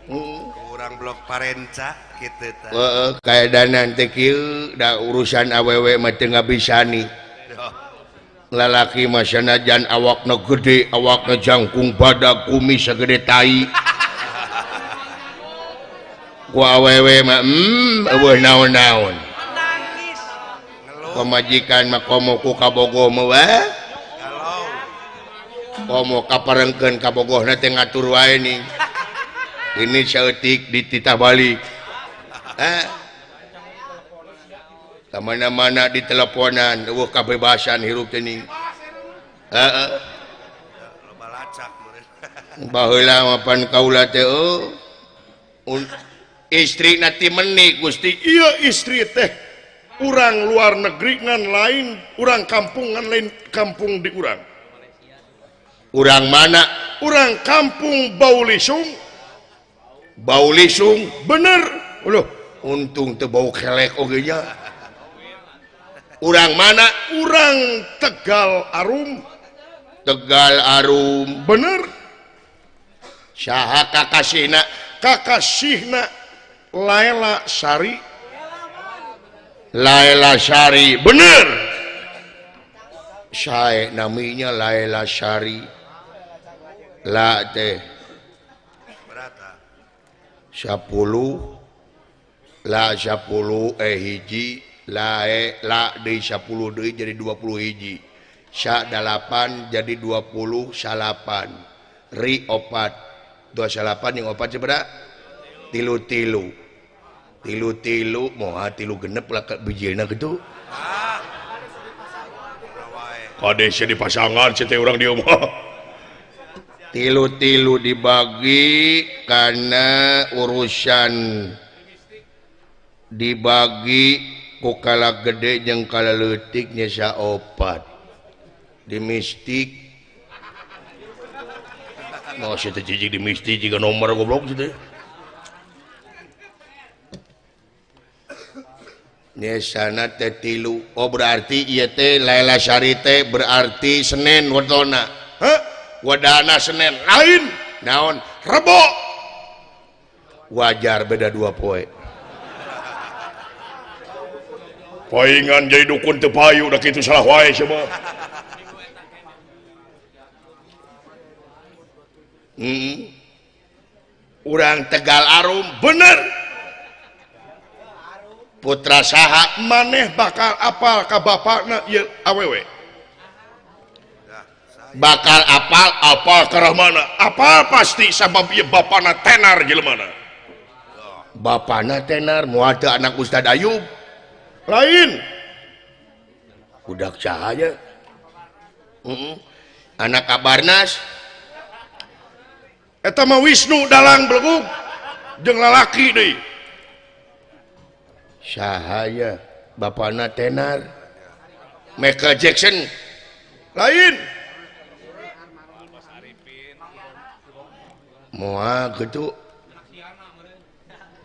Kurang blok parenca kitu tah. Heeh, kaedanan teh kieu da urusan awewe mah teu ngabisani. Lalaki mah sanajan awakna gede, awakna jangkung badag kumis sagede tai. Ku awewe mah eueuh naon-naon. Pamajikan mah komo ku kabogoh mah we. Komo kaparengkeun kabogohna teh ngatur wae ning. Ini saeutik dititah balik. Mana-mana di teleponan eueuh kabebasan hirup teh ning. Heeh. Baheula mah pan kaula teh istri na ti meni Gusti. Ieu istri teh urang luar negeri ngan lain, urang kampung ngan lain kampung di urang. Urang mana? Urang kampung Baulisung. Baulisung bener. Loh, untung teu bau kelek oge nya. Urang mana? Urang Tegal Arum. Tegal Arum bener. Saha kakasihna? Kakasihna Laela Sari. Laela Sari bener. Sae naminya Laela Sari. La teh 10 la 10 hiji la la deui 10 deui jadi 20 hiji. Sa 8 jadi 29 ri opat 28 yang opat sabaraha? Tilu tilu tilu tilu moha tilu genep lah bijilna kitu. Kade sia dipasangan sia teh urang dieu mah. Tilu-tilu dibagi karena urusan dibagi ku kala gede jeung kala leutik nyesa opat di mistik mau sia teh cicing di mistik jiga nomor goblok sia teh nyesana teh tilu. Oh berarti ieu teh Laila Sari teh berarti Senin wetona. Heh, wadana Senin lain naon Rebo. Wajar beda 2 poe. Paingan jadi dukun teu payu da kitu salah wae sia mah. Urang Tegal Arum bener. Putra saha maneh bakal apal ka bapakna ieu awewe. Bakal apal apal ka mana? Apal pasti sabab ieu bapana tenar jelema. Bapana tenar moal teu anak Ustad Ayub. Lain. Budak cahaya. Anak Kabarnas. Eta mah Wisnu dalang belegug jeung lalaki deui. Sahaya bapana tenar. Michael Jackson. Lain. Moal kitu.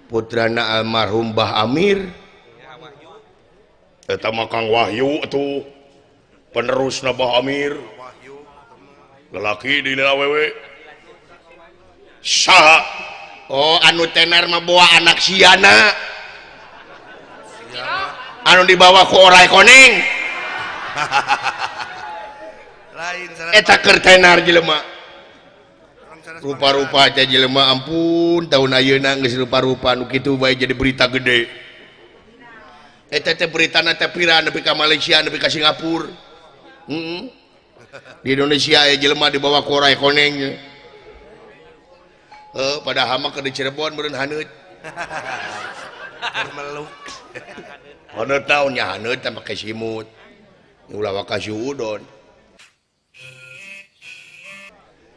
Putrana almarhum Bah Amir. Eta mah Kang Wahyu atuh. Penerus Bah Amir lelaki dina awewe saha oh anu tenar mah bawa anak siana anu dibawa ku orai koneng lain eta keur tenar jelema rupa-rupa aja jelema ampun tahun ayeuna geus rupa-rupa nu kitu bae jadi berita gede eta teh beritana teh pira nepi ka Malaysia nepi ka Singapura. Di Indonesia aya jelema dibawa ku orai koneng padahal mah keur di Cirebon meureun haneut meluk haneut naon nya haneut teh make simut ulah waka suudon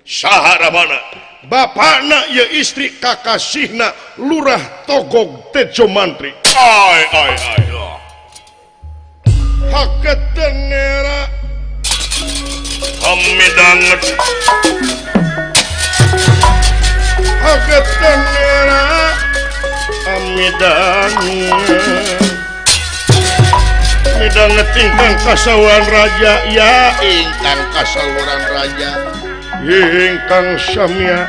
saha ramana bapakna ieu istri kakasihna Lurah Togog Tejo Mantri ai ai ai haketenera hamidanget haketenera amidanget midanget ingkang kasawan raja ya ingkang kasaluran raja ingkang samya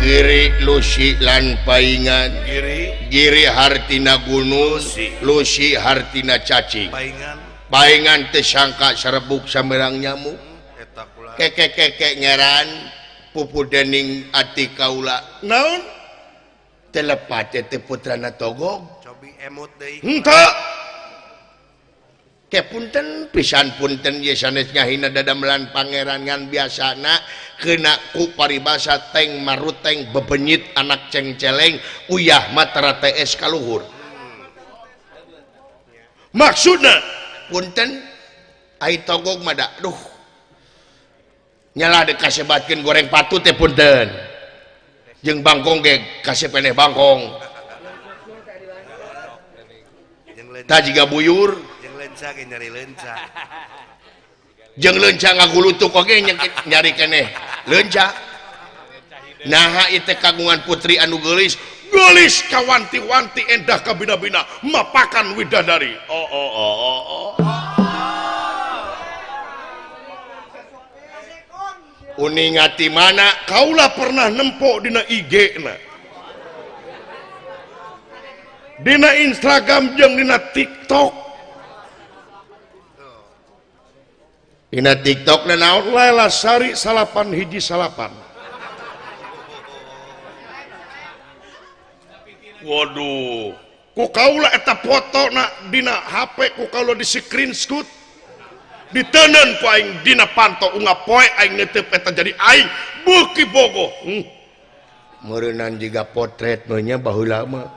Giri Lusi lan paingan Giri Giri hartina gunung Lusi hartina cacing paingan paingan teu sangka serebuk samerang nyamuk eta kula keke-keke ngeran pupu dening ati kaula naon telepat teh putrana Togog cobi emut deui henteu ke punten pisan punten ye sanes ngahina dadamelan pangeran ngan biasana kena ku paribasa teng maruteng bebenyit anak cengceleng uyah matara TS kaluhur maksudna punten ai Togog mah da duh nyalah dikasebatkeun goreng patut teh punten jeung bangkong ge kasih peneh bangkong tah jiga buyur jeung lenca ge nyari lenca jeung lenca ngagulutuk oge nyari keneh lenca naha ieu teh kagungan putri anu geulis geulis kawanti-wanti endah kabina-bina mapakan widadari oh oh oh oh, oh. Uningati mana kaula pernah nempo dina IG na dina Instagram jeung dina TikTok dina TikTok na naon Laila Sari 8 hiji 8 waduh ku kaula eta foto na dina HP ku kaula di screenshot diteundeun ku aing dina panto ungap poe aing netep eta jadi aing beuki bogoh meureunnan jiga potret mah nya baheula mah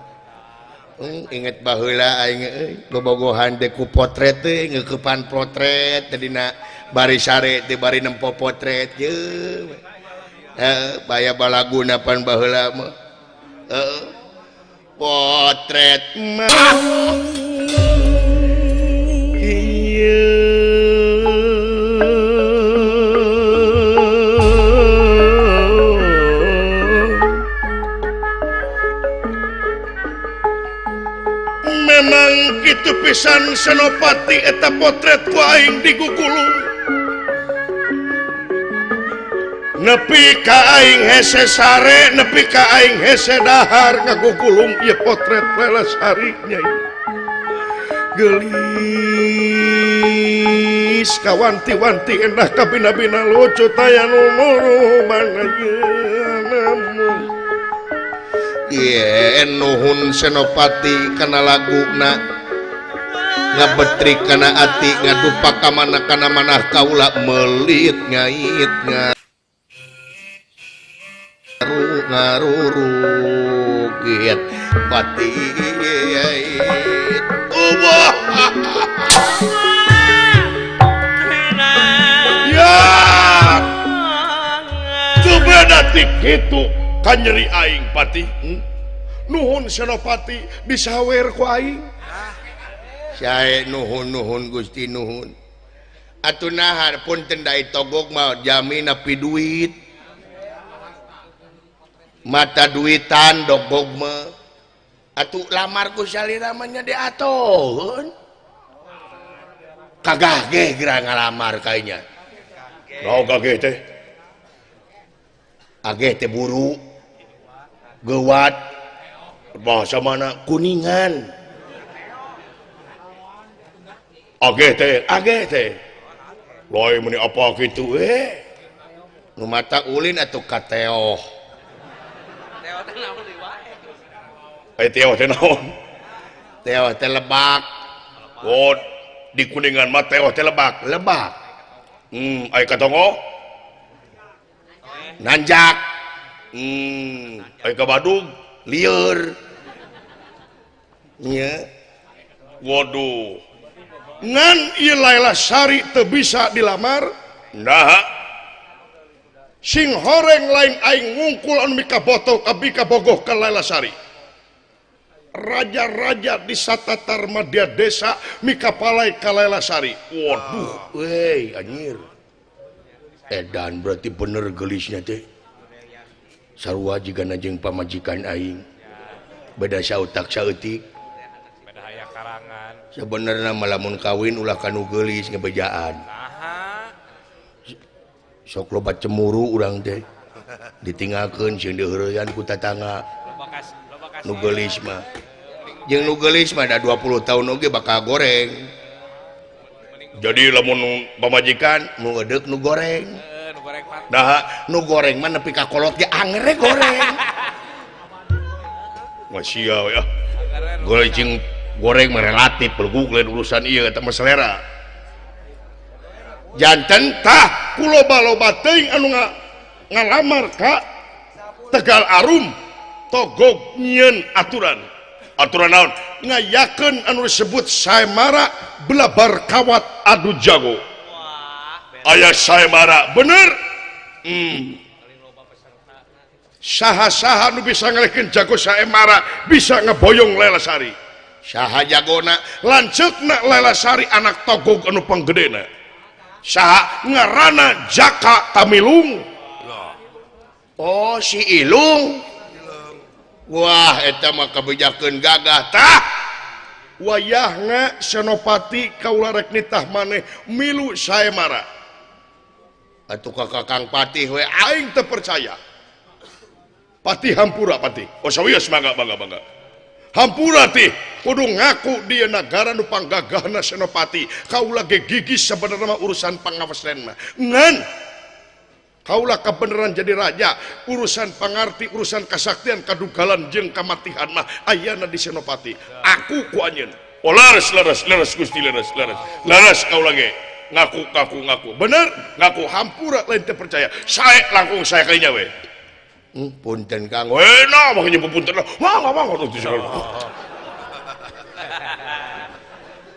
inget baheula aing euy bobogohan teh ku potret teh ngeukepan potret teh dina bari sare teh bari nempo potret ye heuh baya balaguna pan baheula mah heuh potret mah memang kitu pisan Senopati eta potret ku aing digugulung nepi ka aing hese sare nepi ka aing hese dahar ngagugulung ieu potret Laila Sari nyai geulis kawanti-wanti endah kabina-bina lucu taya nu mana ye nuhun Senopati kana laguna ngabetrik kana ati ngadupa ka mana kana manah kaula melit ngait ngaru ngarurugit pati Allah ya coba detik itu kanyeri aing pati. Nuhun Senopati disawer ku aing. Sae nuhun nuhun Gusti nuhun. Atuh nahar punten dai Togog mah jamina pi duit. Mata duitan dogog mah atuh lamar ku salira mah nya diatoheun. Kagah ge geura ngalamar kayanya. Naon kageh teh? Ageh teh buru. Geuwat. Bahasa mana? Kuningan. Ageh teh, ageh teh. Lain meuni apa kitu we? Nu mata ulin atuh kateoh. Teo teh naon deui wae. Eh teo teh naon? Teo teh lebak. Oh, di Kuningan mah teo teh lebak. Lebak. Aya katongo? Nanjak. Aya ka Badung? Lieur. Nya. Waduh. Ngan ieu Laila Sari teu bisa dilamar. Naha? Sing horeng lain aing ngungkul anu mikaboto abi kabogoh ka Laila Sari. Raja-raja di satatar madya desa mikapalai ka Laila Sari. Waduh, euy anjir. Edan berarti bener geulisnya teh. Sarua jigana jeung pamajikan aing. Beda sautak saeutik. Beda aya karangan. Sebenarna mah lamun kawin ulah ka nu geulis ngebejaan. Sok loba cemuru urang teh ditinggalkeun jeung diheureyan ku tatangga. Nu geulis mah jeung nu geulis mah da 20 tahun oge bakal goreng. Jadi lamun pamajikan nu edeuk nu goreng. Nah, nu goreng mah nepi ka kolot ge angere goreng. Masih ya. Goreng jeung goreng mah relatif belgug lain urusan ieu eta mah selera. Janten tah ku loba-loba teuing anu ngalamar ka Tegal Arum togog nyieun aturan. Aturan naon? Ngayakeun anu disebut saemara belabar kawat adu jago. Aya saemara bener. Saha-saha nu bisa ngalehkeun jago saemara bisa ngeboyong Laila Sari. Saha jagona? Lanceukna Laila Sari anak togog anu panggedena. Saha ngaranna Jaka Tamilung. Oh si Ilung. Wah eta mah kabejakeun gagah tah. Wayahna Senopati kaula rek nitah maneh milu saemara. Atuh ka Kakang Patih we aing teu percaya. Patih hampura Patih. Oh sawios mangga mangga mangga. Hampura tih kudu ngaku dia nagara nu panggagahna Senopati. Kaula ge gigis sebenarnya mah urusan pangawaslen mah. Ngan kaula kabeneran jadi raja, urusan pangarti, urusan kasaktian, kadugalan jeung kamatihan mah ayana di Senopati. Aku ku anjeun. Oh leres leres leres Gusti leres leres. Leres kaula ge ngaku ngaku ngaku. Bener ngaku hampura lain teu percaya. Sae langkung sae kalinya we. Punten Kang. We nah mah nya punten. Wah wah wah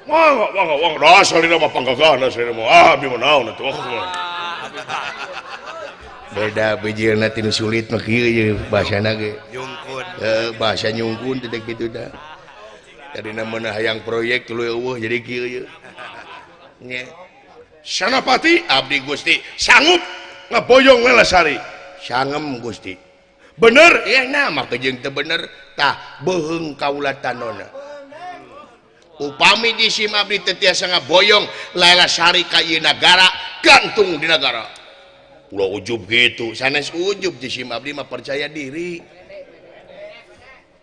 Wah wah wah dah salira mah panggagahna salira mah. Ah abi mah naon atuh. Beda bijilna tinu sulit mah kieu ye bahasana ge. Nyungkun. Heuh bahasa nyungkun teh kitu dah. Tadina meunah hayang proyek tuluy eueuh jadi kieu ye. Nya. Senopati abdi Gusti sanggup ngeboyong Laila Sari. Sangem Gusti. Bener? Iya nah mah jeung teu bener tah beuheung kaula tanona. Upami jisim abdi teu tiasa ngaboyong Laila Sari ka ieu nagara gantung di nagara. Ulah ujub kitu, sanes ujub jisim abdi mah percaya diri.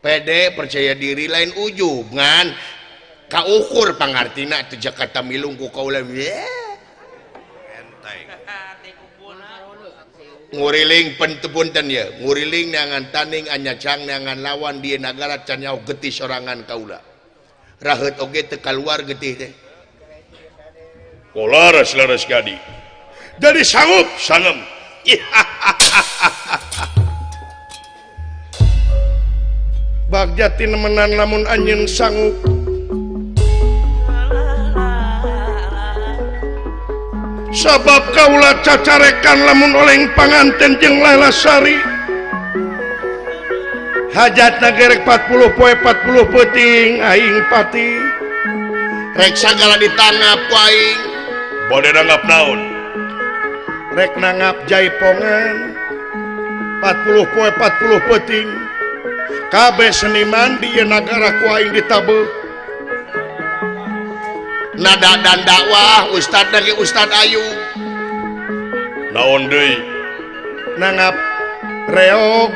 Pede percaya diri lain ujub ngan kaukur pangartina teu Jakarta milung ku kaula. Nguriling pentepunten ya, nguriling neangan tanding anyacang neangan lawan di nagara can nyaho getih sorangan kaula. Raheut oge teu kaluar getih teh. Oh leres leres gadi. Jadi sanggup sangem. Bagja tinemenan lamun anjeun sanggup. Sabab kaula cacarekan lamun oleng panganten jeung Laila Sari. Hajatna gerek 40 poe 40 peuting aing pati. Rek sagala ditanggap ku aing. Bade nanggap naon? Rek nanggap jaipongan. 40 poe 40 peuting kabeh seniman di ieu nagara ku aing ditabeuh nada dan dakwah ustad lagi ustad Ayu naon deui nangap reog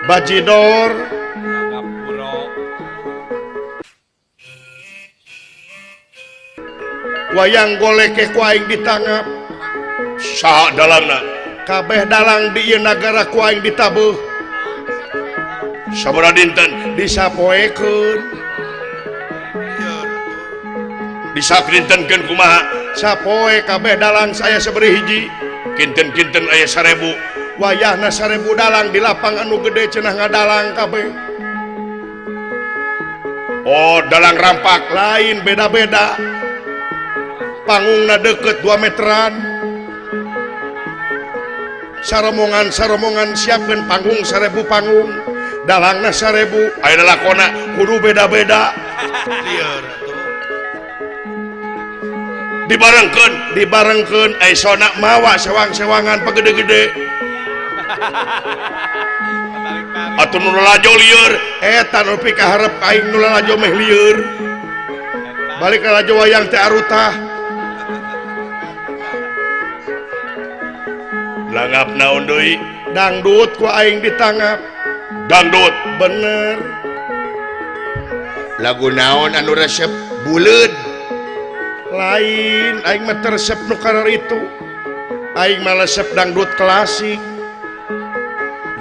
bajidor nanggap buruk wayang golek ku aing ditangap saha dalangna kabeh dalang di ieu nagara ku aing ditabeuh sabaraha dinten disapoekeun disakrintenkeun kumaha sapoe kabeh dalang saya sabari hiji kinten-kinten aya 1000 wayahna 1000 dalang di lapang anu gede cenah ngadalang kabeh oh dalang rampak lain beda-beda panggungna deket 2 meteran saromongan-saromongan siapkeun panggung 1000 panggung dalangna 1000 aya lakona kudu beda-beda lieur atuh dibarengkeun dibarengkeun ai sona mawa sewang-sewangan pagede-gede atuh nu lalajo lieur eta nu pikaharep aing nu lalajo meh lieur balik lalajo wayang teh arutah langgap naon deui dangdut ku aing ditanggap dangdut bener lagu naon anu resep buleud lain aing mah resep nu kararitu aing mah resep dangdut klasik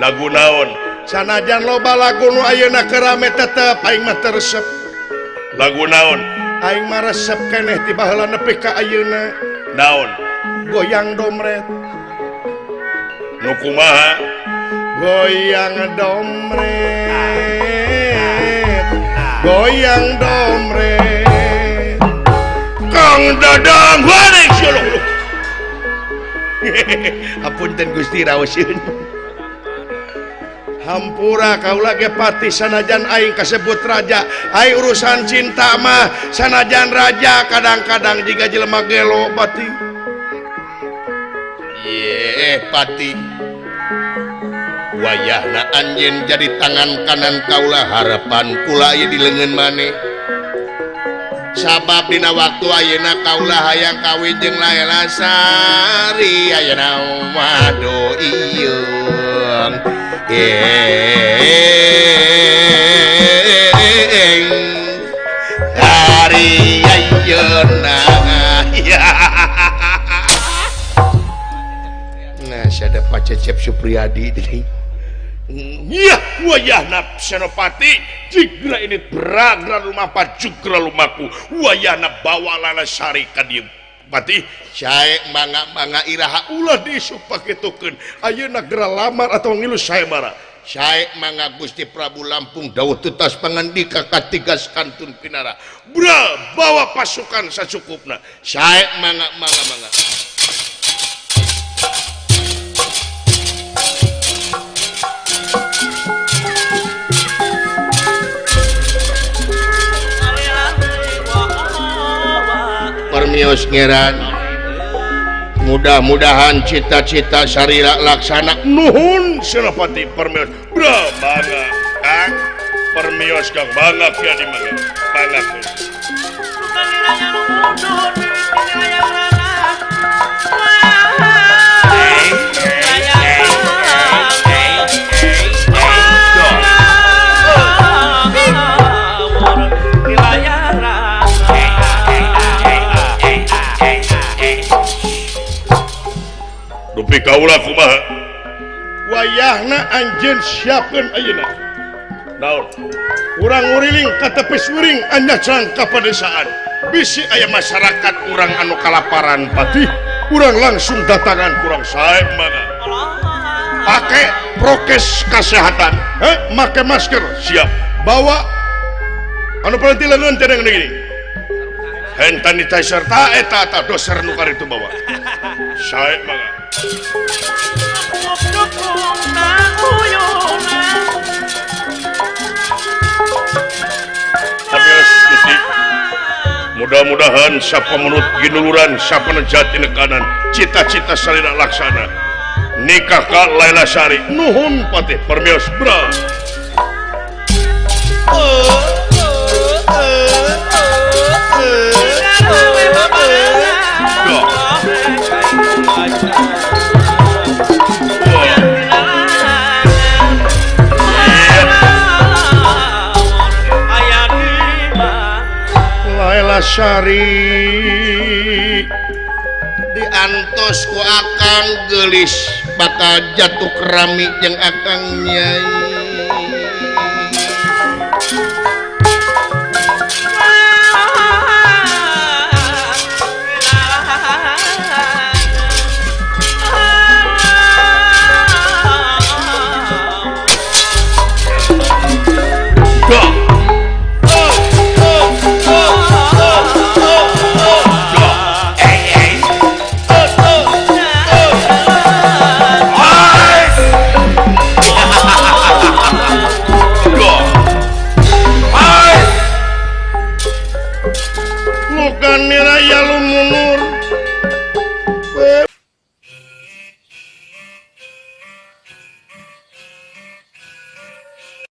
lagu naon sanajan loba lagu nu ayeuna keur rame tetep aing mah resep lagu naon aing mah resep keneh ti baheula nepi ka ayeuna naon goyang domret nu kumaha goyang domret goyang domret Kang Dadang balik sia Hapunten Gusti raoseun hampura kaula ge pati sanajan aing kasebut raja aing urusan cinta mah sanajan raja kadang-kadang jiga jelema gelo pati ye pati wayahna anjeun jadi tangan kanan kaula harapan kula ieu di leungeun maneh sabab dina waktu ayeuna kaula hayang kawin jeung Laela Sari ayeuna waduh ieung eng hari ayeuna nah sada Pak Cecep Supriyadi deui Yah wayahna Senopati jigra ini beragra lumampah jugra lumaku wayahna bawa Lala Sari ka dieu pati sae mangga-mangga iraha ulah diisuk pakitukeun ayeuna geura lamar atau ngilu sae bara sae mangga Gusti Prabu Lampung dawuh tutas pangandika katigas kantun pinara bra bawa pasukan sacukupna sae mangga mangga mangga Permios ngeran mudah-mudahan cita-cita sarira laksana nuhun Senopati permios bra mangga Kang permios Kang mangga kieu di mangga mangga Dupi kaula kumaha wayahna anjeun siapkeun ayeuna naon urang nguriling ka tepis wiring anyacang ka padesaan bisi aya masyarakat urang anu kalaparan patih urang langsung datangan kurang sae mangga pake prokes kesehatan make masker siap bawa anu paling leungeun teh gini hand sanitizer ta eta ta doser nu karitu bawa sae mangga Mudah-mudahan sapa menurut ginuluran sapa nejati nekanan cita-cita salira laksana. Nikah ka Laila Sari. Nuhun Patih permios bra. Laila Sari diantos ku akang geulis bakal jatuh kerami jeung akang nyai.